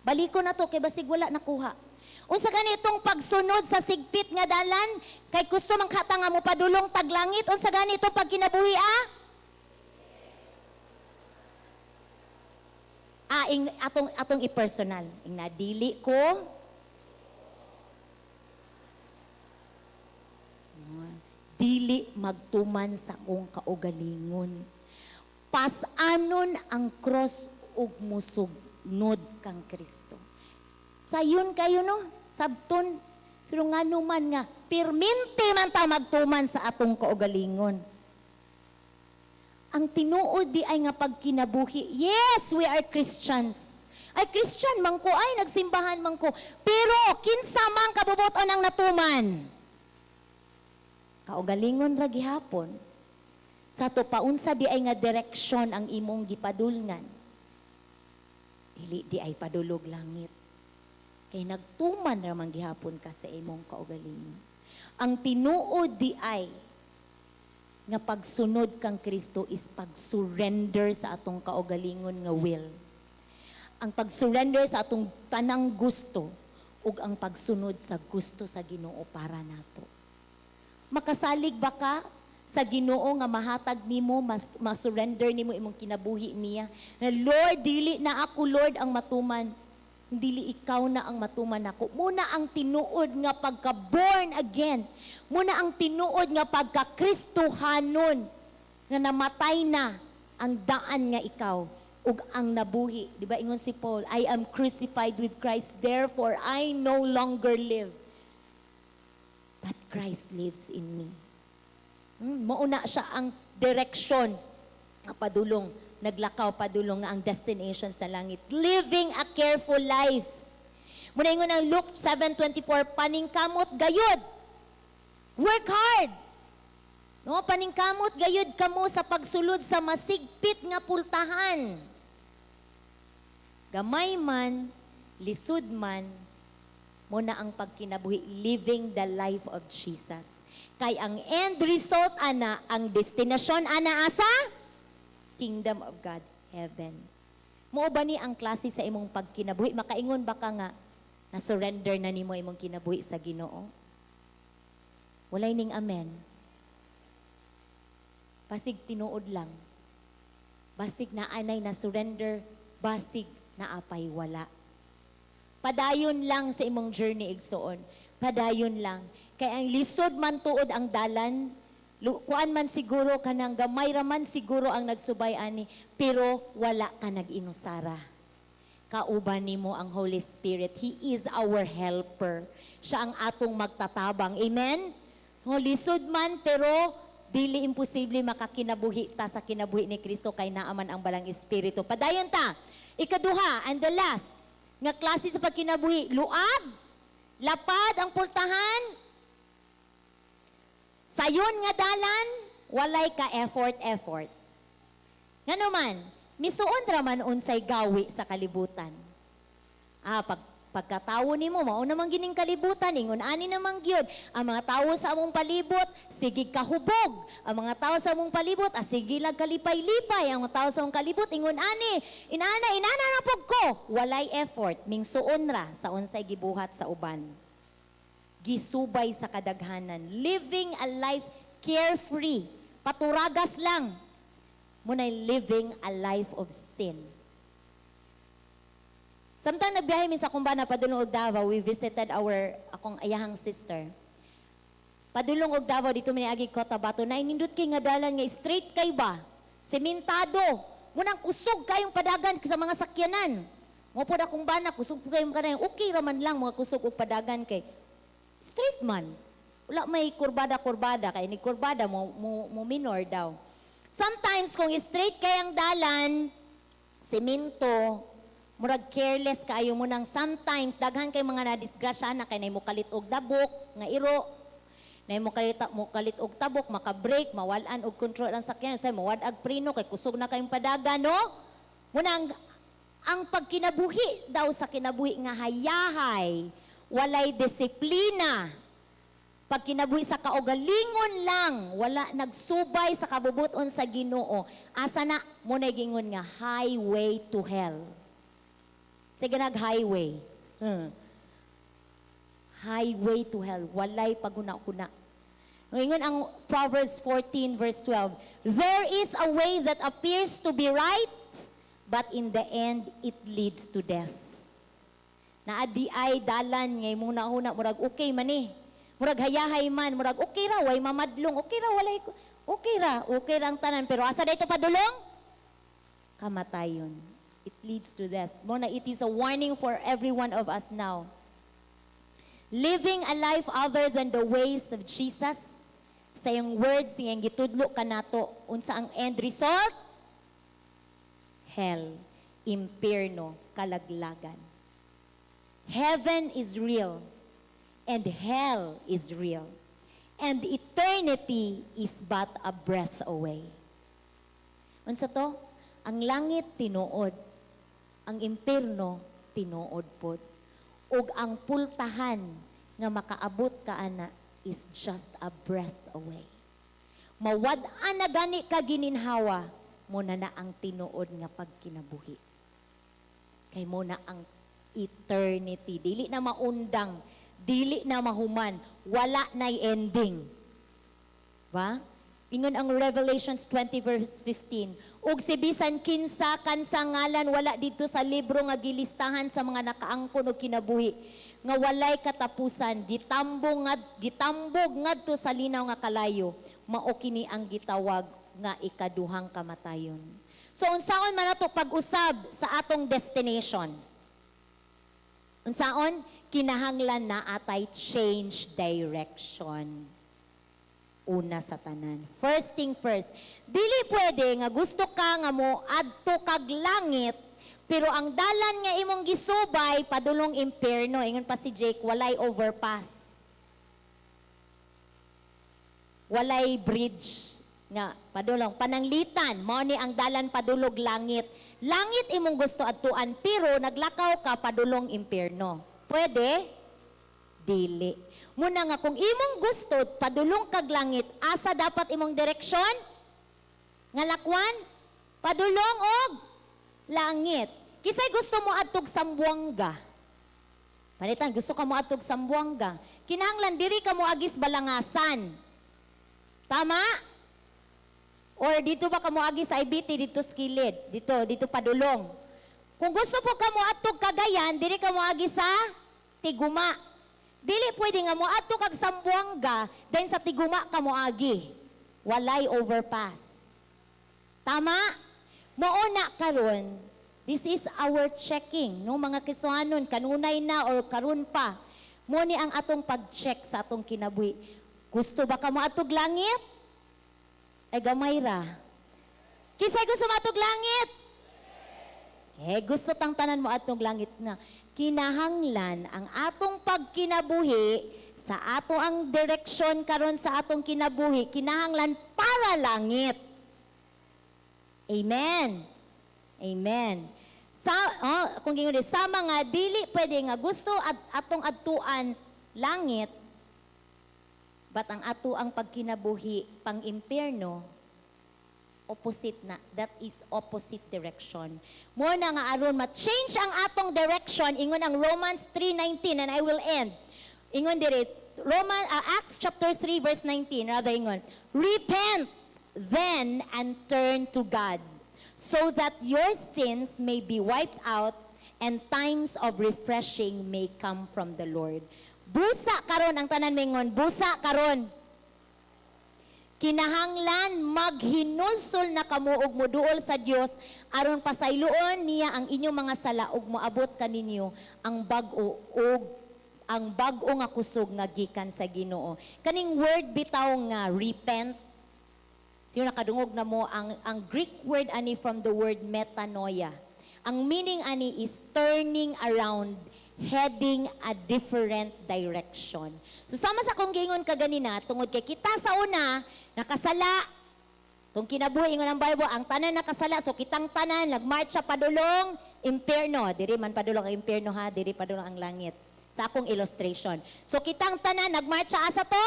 Baliko na to kay basig wala nakuha. Unsa ganitong pagsunod sa sigpit nga dalan? Kay gusto man kata nga mo padulong taglangit, unsa ganitong pagkinabuhi ah? Ah, ing, atong atong i-personal. Ing nadili ko dili magtuman sa akong kaugalingon. Pas-anon ang cross ug musugnod kang Kristo. Sayon kayo no, sabton. Pero ngano man nga, pirminti man ta magtuman sa atong kaugalingon. Ang tinuod di ay nga pagkinabuhi, yes, we are Christians. Ay, Christian man ko, ay, nagsimbahan man ko. Pero, kinsa man kabubuton ang natuman? Kaugalingon ra gihapon. Sa to paunsa di ay nga direksyon ang imong gipadulngan? Dili di ay padulog langit. Kay nagtuman ra man gihapon ka sa imong kaugalingon. Ang tinuod di ay nga pagsunod kang Kristo is pag-surrender sa atong kaugalingon nga will. Ang pag-surrender sa atong tanang gusto ug ang pagsunod sa gusto sa Ginoo para nato. Makasalig ba ka sa Ginoo nga mahatag nimo, ma-surrender nimo imong kinabuhi niya? Na, "Lord, dili na ako, Lord, ang matuman. Dili ikaw na ang matuman nako." Muna ang tinuod nga pagka born again. Muna ang tinuod nga pagka Kristohanon nga namatay na ang daan nga ikaw ug ang nabuhi. Di ba ingon si Paul, "I am crucified with Christ, therefore I no longer live, but Christ lives in me." Mauna siya ang direksyon nga padulong, naglakaw padulong nga ang destination sa langit. Living a careful life. Muna ingon ang Luke 7:24, "Paningkamot gayud. Work hard." No, "Paningkamot gayud kamo sa pagsulod sa masigpit nga pultahan. Gamay man, lisod man, mo na ang pagkinabuhi, living the life of Jesus. Kay ang end result ana, ang destinasyon ana asa? Kingdom of God, heaven. Mao ba ni ang klase sa imong pagkinabuhi? Makaingon ba ka nga na surrender na nimo imong kinabuhi sa Ginoo? Walay ning amen. Basig tinuod lang. Basig naa nay na surrender, basig naa pay wala. Padayon lang sa imong journey, igsoon. Padayon lang. Kay ang lisod man tuod ang dalan, kuan man siguro kanang gamay ra man siguro ang nagsubay ani, pero wala ka nag-inusara. Kauban nimo ang Holy Spirit. He is our helper. Siya ang atong magtatabang. Amen? Oh, lisod man, pero dili imposible makakinabuhi ta sa kinabuhi ni Kristo kay naa man ang Balaang Espiritu. Padayon ta. Ikaduha, and the last, nga klase sa pagkinabuhi, luag, lapad ang pultahan, sayon nga dalan, walay ka effort effort. Ngano man, misuon ra man unsay gawi sa kalibutan. Ah, pagkatawo nimo mao namang gining kalibutan, ingon ani namang gyud. Ang mga tawo sa among palibot, sige kahubog. Ang mga tawo sa among palibot, ah, sige lang kalipay-lipay. Ang mga tawo sa among kalibot, ingon ani, inana, inana na pug ko. Walay effort, mingsuon ra sa unsay gibuhat sa uban. Gisubay sa kadaghanan, living a life carefree, paturagas lang. Muna'y living a life of sin. Samtang nagbiyahe mi sa kumbana padulong og Davao, we visited our akong ayahang sister. Padulong og Davao, dito mi niagi Cotabato, na inindot kay nga dalan nga straight kay ba? Sementado. Munang kusog kayong padagan sa mga sakyanan. Mo pod akong bana, kusog po kayong kanayon. Okay ra man lang mga kusog og padagan kay straight man. Wala may kurbada-kurbada kay ni kurbada mo minor daw. Sometimes kung straight kay ang dalan, semento, murag careless kaayo mo nang sometimes daghan kay mga nadisgrasya na kay nay mokalit og dabok nga iro, nay mo kalit og tabok, maka-break, mawal-an og control ang sakyanan, say mawad-ag preno kay kusog na kayong padagan, no? Muna ang pagkinabuhi daw sa kinabuhi nga hayahay, walay disiplina, pag kinabuhi sa kaugalingon lang, wala nagsubay sa kabubuton sa Ginoo, asa na mo na gingon nga highway to hell? Sige, nag-highway. Highway to hell. Walay paghuna-huna. Ngayon ang Proverbs 14 verse 12, "There is a way that appears to be right, but in the end, it leads to death." Naa diay dalan ngay mong nahuna, murag okay man eh. Murag hayahay man, murag okay ra, way mamadlong, okay ra, walay, okay ra, okay ra ang tanan. Pero asa dito padulong? Kamatayon. It leads to death. Mo na it is a warning for every one of us now. Living a life other than the ways of Jesus, sa iyang words, iyang gitudlo kanato, unsa ang end result? Hell, impierno, kalaglagan. Heaven is real and hell is real. And eternity is but a breath away. Unsa to? Ang langit tinuod. Ang impierno tinuod pod. Ug ang pultahan nga makaabot ka ana is just a breath away. Mawad-an na gani ka gininhawa, mo na na ang tinuod nga pagkinabuhi. Kay mo na ang eternity. Dili na maundang, dili na mahuman, wala na'y ending. Ba? Ingon ang Revelations 20 verse 15, "Ug si bisan kinsa kansa ngalan wala didto sa libro nga gilistahan sa mga nakaangkon og kinabuhi nga walay katapusan, gitambog ngadto sa linaw nga kalayo. Mao kini ang gitawag nga ikaduhang kamatayon." So unsaon man ato pag-usab sa atong destination? Unsaon? Kinahanglan na atay change direction una sa tanan. First thing first, dili pwede nga gusto ka nga mo adto kag langit pero ang dalan nga imong gisubay padulong impierno. Ingon pa si Jake, walay overpass. Walay bridge nga padulong pananglitan mao ni ang dalan padulog langit. Langit imong gusto adtuan pero naglakaw ka padulong impierno. Pwede? Dili. Muna nga kung imong gusto padulong kag langit, asa dapat imong direksyon? Nga lakwan? Padulong og langit. Kinsay gusto mo adtog Sambuanga? Palitan, gusto ka mo adtog Sambuanga. Kinahanglan diri ka mo agis Balangasan. Tama? Or dito ba kamo agi sa IBT dito sa kilid, dito dito padulong. Kung gusto po kamo adtog Cagayan, dili ka moagi sa Tiguma. Dili pwede nga mo adto kag Zamboanga, then sa Tiguma ka moagi. Walay overpass. Tama? Mao na karon, this is our checking, no, mga Kristohanon, kanunay na or karon pa. Mo ni ang atong pag-check sa atong kinabuhi. Gusto ba ka moadtog langit? Ay, gamay ra. Kinsay gusto moadtog langit? Eh, gusto tang tanan mo atong langit na kinahanglan ang atong pagkinabuhi sa ato ang direksyon karon sa atong kinabuhi, kinahanglan para langit. Amen. Amen. Sa oh, kung gingon sa mga dili pwede nga gusto at atong adtuan langit, but ang ato ang pagkinabuhi pang impyerno, opposite na. That is opposite direction. Mo na nga aron ma-change ang atong direction, ingon ang Romans 3:19, and I will end. Ingon diri Roman Acts chapter 3 verse 19 rather, ingon, "Repent then and turn to God so that your sins may be wiped out and times of refreshing may come from the Lord." Busa karon ang tanan mingon, "Busa karon." Kinahanglan maghinulsol na kamo og moduol sa Dios aron pasayloon niya ang inyong mga sala ug moabot kaninyo ang bag-o og ang bag-o nga kusog nga gikan sa Ginoo. Kaning word bitaw nga repent, sino nakadungog na mo ang Greek word ani from the word metanoia. Ang meaning ani is turning around, heading a different direction. So sama sa akong giingon kaganina, tungod kay kita sa una nakasala. Tung kinabuhi, ingon ang Bible, ang tanan nakasala. So kitang tanan nagmarcha padulong impierno. Diri man padulong ang impierno ha, diri padulong ang langit. Sa akong illustration. So kitang tanan nagmarcha asa to?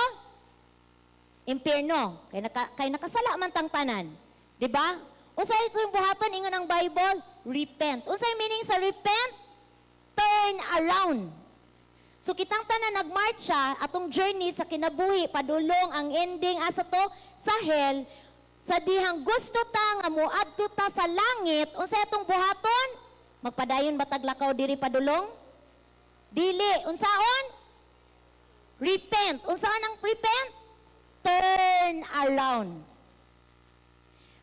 Impierno. Kay nakasala man tang tanan. Di ba? Unsay ito yung buhaton ingon ang Bible? Repent. Unsay meaning sa repent? Turn around. So kitang tanan nagmarcha atong journey sa kinabuhi padulong, ang ending asa to? Sa hell. Sa dihang gusto ta nga moadto ta sa langit, unsay atong buhaton? Magpadayon ba tag lakaw diri padulong? Dili. Unsaon? Repent. Unsaon ang repent? Turn around.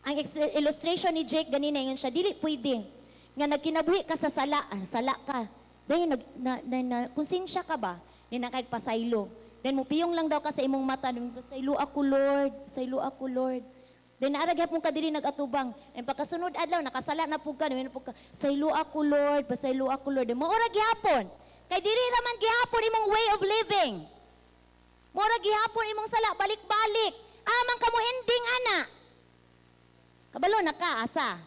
Ang illustration ni Jake ganina, ingon siya, dili pwede nga nagkinabuhi ka sa sala, ah, sala ka. Dayon nag na, na, na, konsensya ka ba? Ni nakay pasaylo. Then mupiyong lang daw ka sa imong mata, "Pasaylo ako, Lord, pasaylo ako, Lord." Then naara gyapon ka diri nag-atubang. And pagkasunod adlaw nakasala na pud ka, na pud ka, "Pasaylo ako, Lord, pasaylo ako, Lord." Then maura gihapon. Kay diri ra man gihapon imong way of living. Mura gihapon imong sala balik-balik. Amang kamo ending ana. Kabalo na ka asa.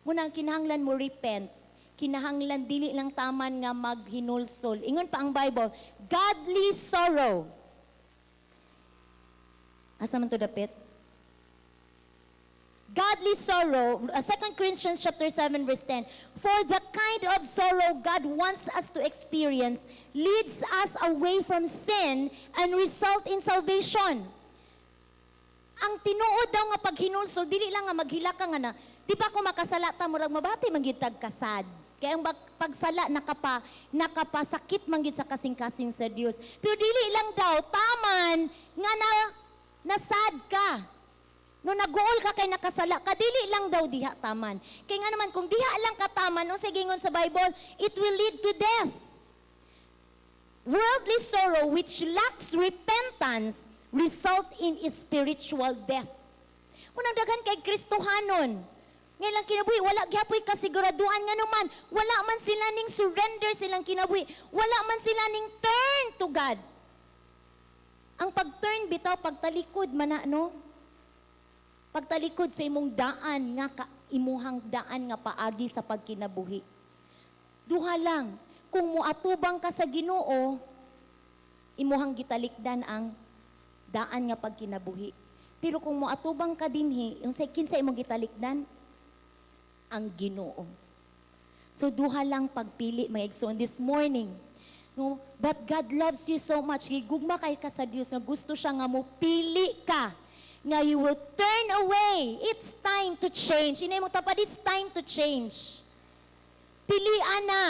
Muna ang kinahanglan mo repent. Kinahanglan dili lang taman nga maghinulsol. Ingon pa ang Bible, godly sorrow. Asa man to dapit? Godly sorrow, 2 Corinthians chapter 7 verse 10. "For the kind of sorrow God wants us to experience leads us away from sin and result in salvation." Ang tinuod daw nga paghinulsol, dili lang nga maghilak ka nga na, di ba kung makasala ta, murag mabati man gyud tag kasad. Kaya ang pagsala nakapasakit man gyud sa kasing-kasing sa Dios. Pero dili lang daw taman nga na nasad ka. No naguol ka kay nakasala ka, dili lang daw diha taman. Kay nga naman kung diha lang ka taman, unsay gingon sa Bible, it will lead to death. Worldly sorrow which lacks repentance result in spiritual death. Munang daghan kay Kristohanon. Ngayon lang kinabuhi, wala gyapoy kasiguraduan nga naman. Wala man sila ning surrender silang kinabuhi. Wala man sila ning turn to God. Ang pag-turn bitaw, pagtalikod man na, no? Pagtalikod sa imong daan nga ka, imuhang daan nga paagi sa pagkinabuhi. Duha lang, kung moatubang ka sa Ginoo, imuhang gitalikdan ang daan nga pagkinabuhi. Pero kung moatubang ka dinhi, yung sa kinsa imong gitalikdan? Ang Ginoo. So duha lang pagpili, mga igsoon, this morning. No, but God loves you so much. Gigugma kay ka sa Dios nga gusto siya nga mo pili ka. Nga you will turn away. It's time to change. Ingna imong tapad, it's time to change. Pilian na.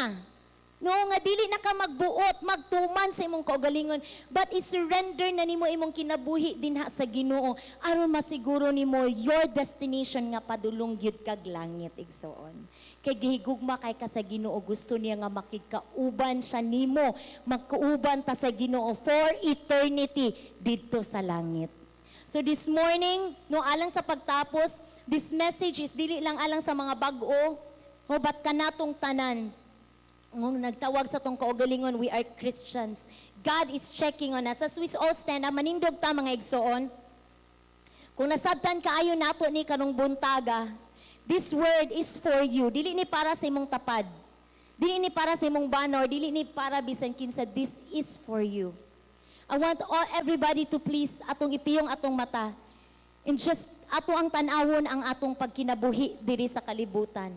No, nga dili na ka magbuot, magtuman sa imong kaugalingon, but i-surrender na nimo imong kinabuhi dinha sa Ginoo aron masiguro nimo your destination nga padulong gyud kag langit, igsoon. Kay gihigugma kay ka sa Ginoo, gusto niya nga makigkauban siya nimo, magkauban ta sa Ginoo for eternity didto sa langit. So this morning, no, alang sa pagtapos, this message is dili lang alang sa mga bag-o, no, but kanatong tanan. Nung nagtawag sa atong kaugalingon, we are Christians. God is checking on us. As we all stand up, manindog ta, mga igsoon. Kung nasabtan kaayo nato ni karong buntaga, this word is for you. Dili ni para sa imong tapad. Dili ni para sa imong banner, dili ni para bisan kinsa. This is for you. I want all everybody to please atong ipiyong atong mata. And just ato ang tan-awon ang atong pagkinabuhi diri sa kalibutan.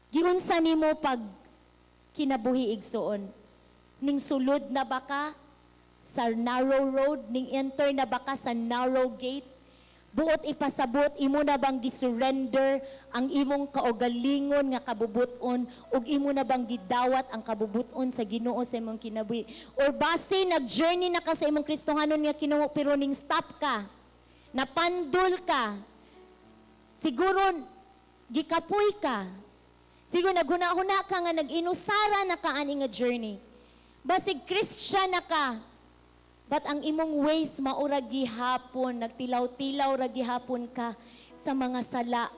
Giunsa nimo pag kinabuhi, igsoon? Ning sulod na ba ka sa narrow road? Ning enter na ba ka sa narrow gate? Buot ipasabot, imo na bang gisurrender ang imong kaugalingon nga kabubuton ug imo na bang gidawat ang kabubuton sa Ginoo sa imong kinabuhi? Or base nag-journey na ka sa imong Kristohanon nga kinabuhi pero ning stop ka, napandul ka, siguro gikapoy ka, siguro naghuna-huna ka nga nag-inusara na ka ani nga journey. Basig Christian na ka, but ang imong ways maura gihapon, nagtilaw-tilaw ra gihapon ka sa mga sala.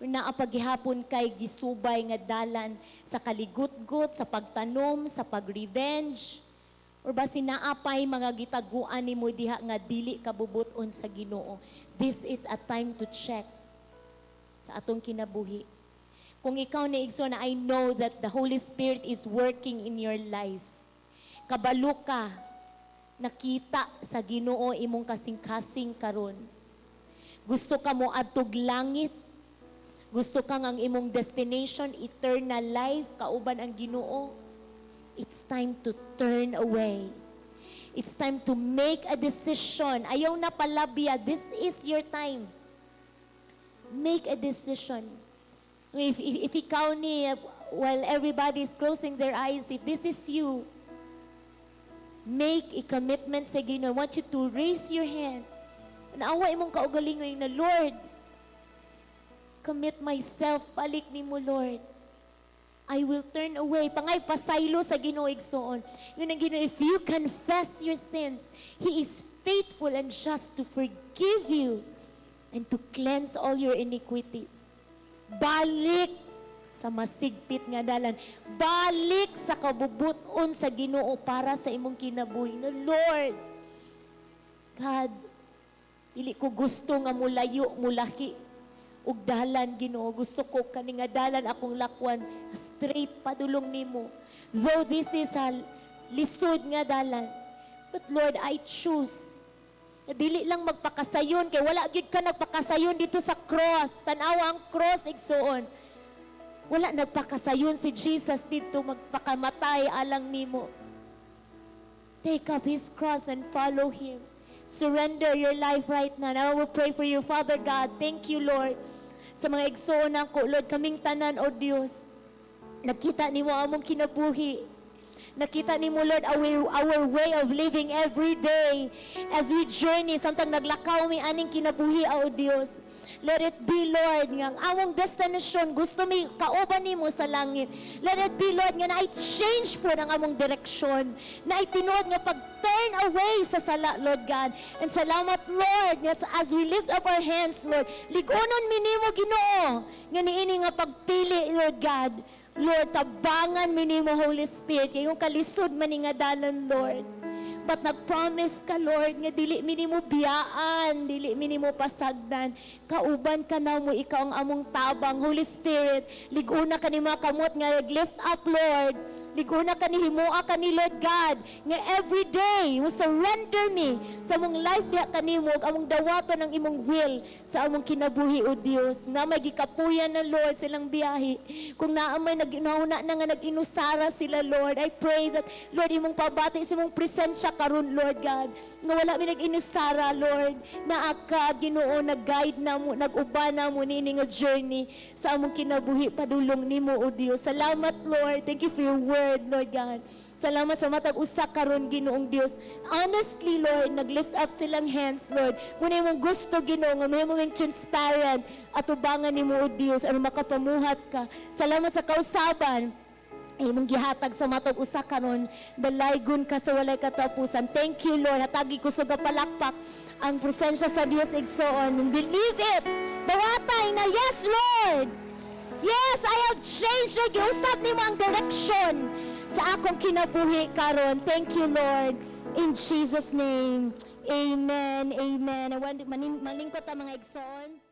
Naa pa gihapon kay gisubay nga dalan sa kaligutgot, sa pagtanom, sa pag-revenge. Or basin naa pay mga gitaguan nimo diha nga dili kabubuton sa Ginoo. This is a time to check sa atong kinabuhi. Kung ikaw ni, igsoon, I know that the Holy Spirit is working in your life. Kabalo ka, nakita sa Ginoo imong kasing-kasing karon. Gusto ka mo adtog langit. Gusto ka ang imong destination, eternal life, kauban ang Ginoo. It's time to turn away. It's time to make a decision. Ayaw na palabya. This is your time. Make a decision. If ikaw ni, while everybody is closing their eyes, if this is you, make a commitment sa Ginoo. I want you to raise your hand. Tan-awa imong kaugalingon na, "Lord, commit myself, balik nimo, Lord. I will turn away." Pangay pasaylo sa Ginoo, igsoon. Ingon ang Ginoo, if you confess your sins, He is faithful and just to forgive you and to cleanse all your iniquities. Balik sa masigpit nga dalan. Balik sa kabubuton sa Ginoo para sa imong kinabuhi. Na, "Lord, God, dili ko gusto nga mulayo, mulaki og dalan, Ginoo. Gusto ko kani nga dalan akong lakwan straight padulong nimo. Though this is a lisod nga dalan, but Lord, I choose na dili lang magpakasayon," kay wala gyud ka nagpakasayon dito sa cross. Tan-awa ang cross, igsoon. Wala nagpakasayon si Jesus dito magpakamatay alang nimo. Take up His cross and follow Him. Surrender your life right now. And I will pray for you, Father God. Thank you, Lord. Sa mga igsoon nako, Lord, kaming tanan, O Dios. Nakita nimo among kinabuhi. Nakita nimo, Lord, our way of living every day as we journey, samtang naglakaw mi aning kinabuhi, O Dios. Let it be, Lord, nga ang among destination, gusto mi kauban nimo sa langit. Let it be, Lord, nga na-change po ang among direksyon. Na tinuod nga pag-turn away sa sala, Lord God. And salamat, Lord, nga as we lift up our hands, Lord, lig-unon mi nimo, Ginoo, nga niini nga pagpili, Lord God. Lord, tabangan mi nimo, Holy Spirit, kay yung kalisod man ni nga dalan, Lord. But nag-promise ka, Lord, nga dili mi nimo biyaan, dili mi nimo pasagdan. Kauban ka namo, ikaw ang among tabang. Holy Spirit, lig-una kani mga kamot nga lift up, Lord. Liguna ka ni himoa ka ni Lord God nga every day mo surrender mi sa among life diha kanimo ug among dawaton ang imong will sa among kinabuhi, o Dios. Na may gikapuyan na, Lord, silang biyahe. Kung naa may naghunahuna na nga nag-inusara sila, Lord, I pray that, Lord, imong pabati sa imong presensya karon, Lord God, nga wala mi nag-inusara, Lord, naa ka, Ginoo, nag-guide na mo, nag-uban na mo niini nga journey sa among kinabuhi padulong nimo, o Dios. Salamat, Lord. Thank you for your word, Lord God. Salamat sa matag usa karon, Ginoong Dios. Honestly, Lord, nag-lift up silang hands, Lord. Muna imong gusto, Ginoo, nga mahimo ming transparent atubangan nimo, o Dios, aron makapamuhat ka. Salamat sa kausaban ay imong gihatag sa matag usa karon. Dalaygon ka sa walay katapusan. Thank you, Lord. Hatagi kusog nga palakpak ang presensya sa Dios, igsoon. Believe it. Dawatay na, "Yes, Lord. Yes, I have changed." Lord, giusab nimo ang direction sa akong kinabuhi karon. Thank you, Lord. In Jesus' name. Amen. Amen. Malingkot ang mga igsoon.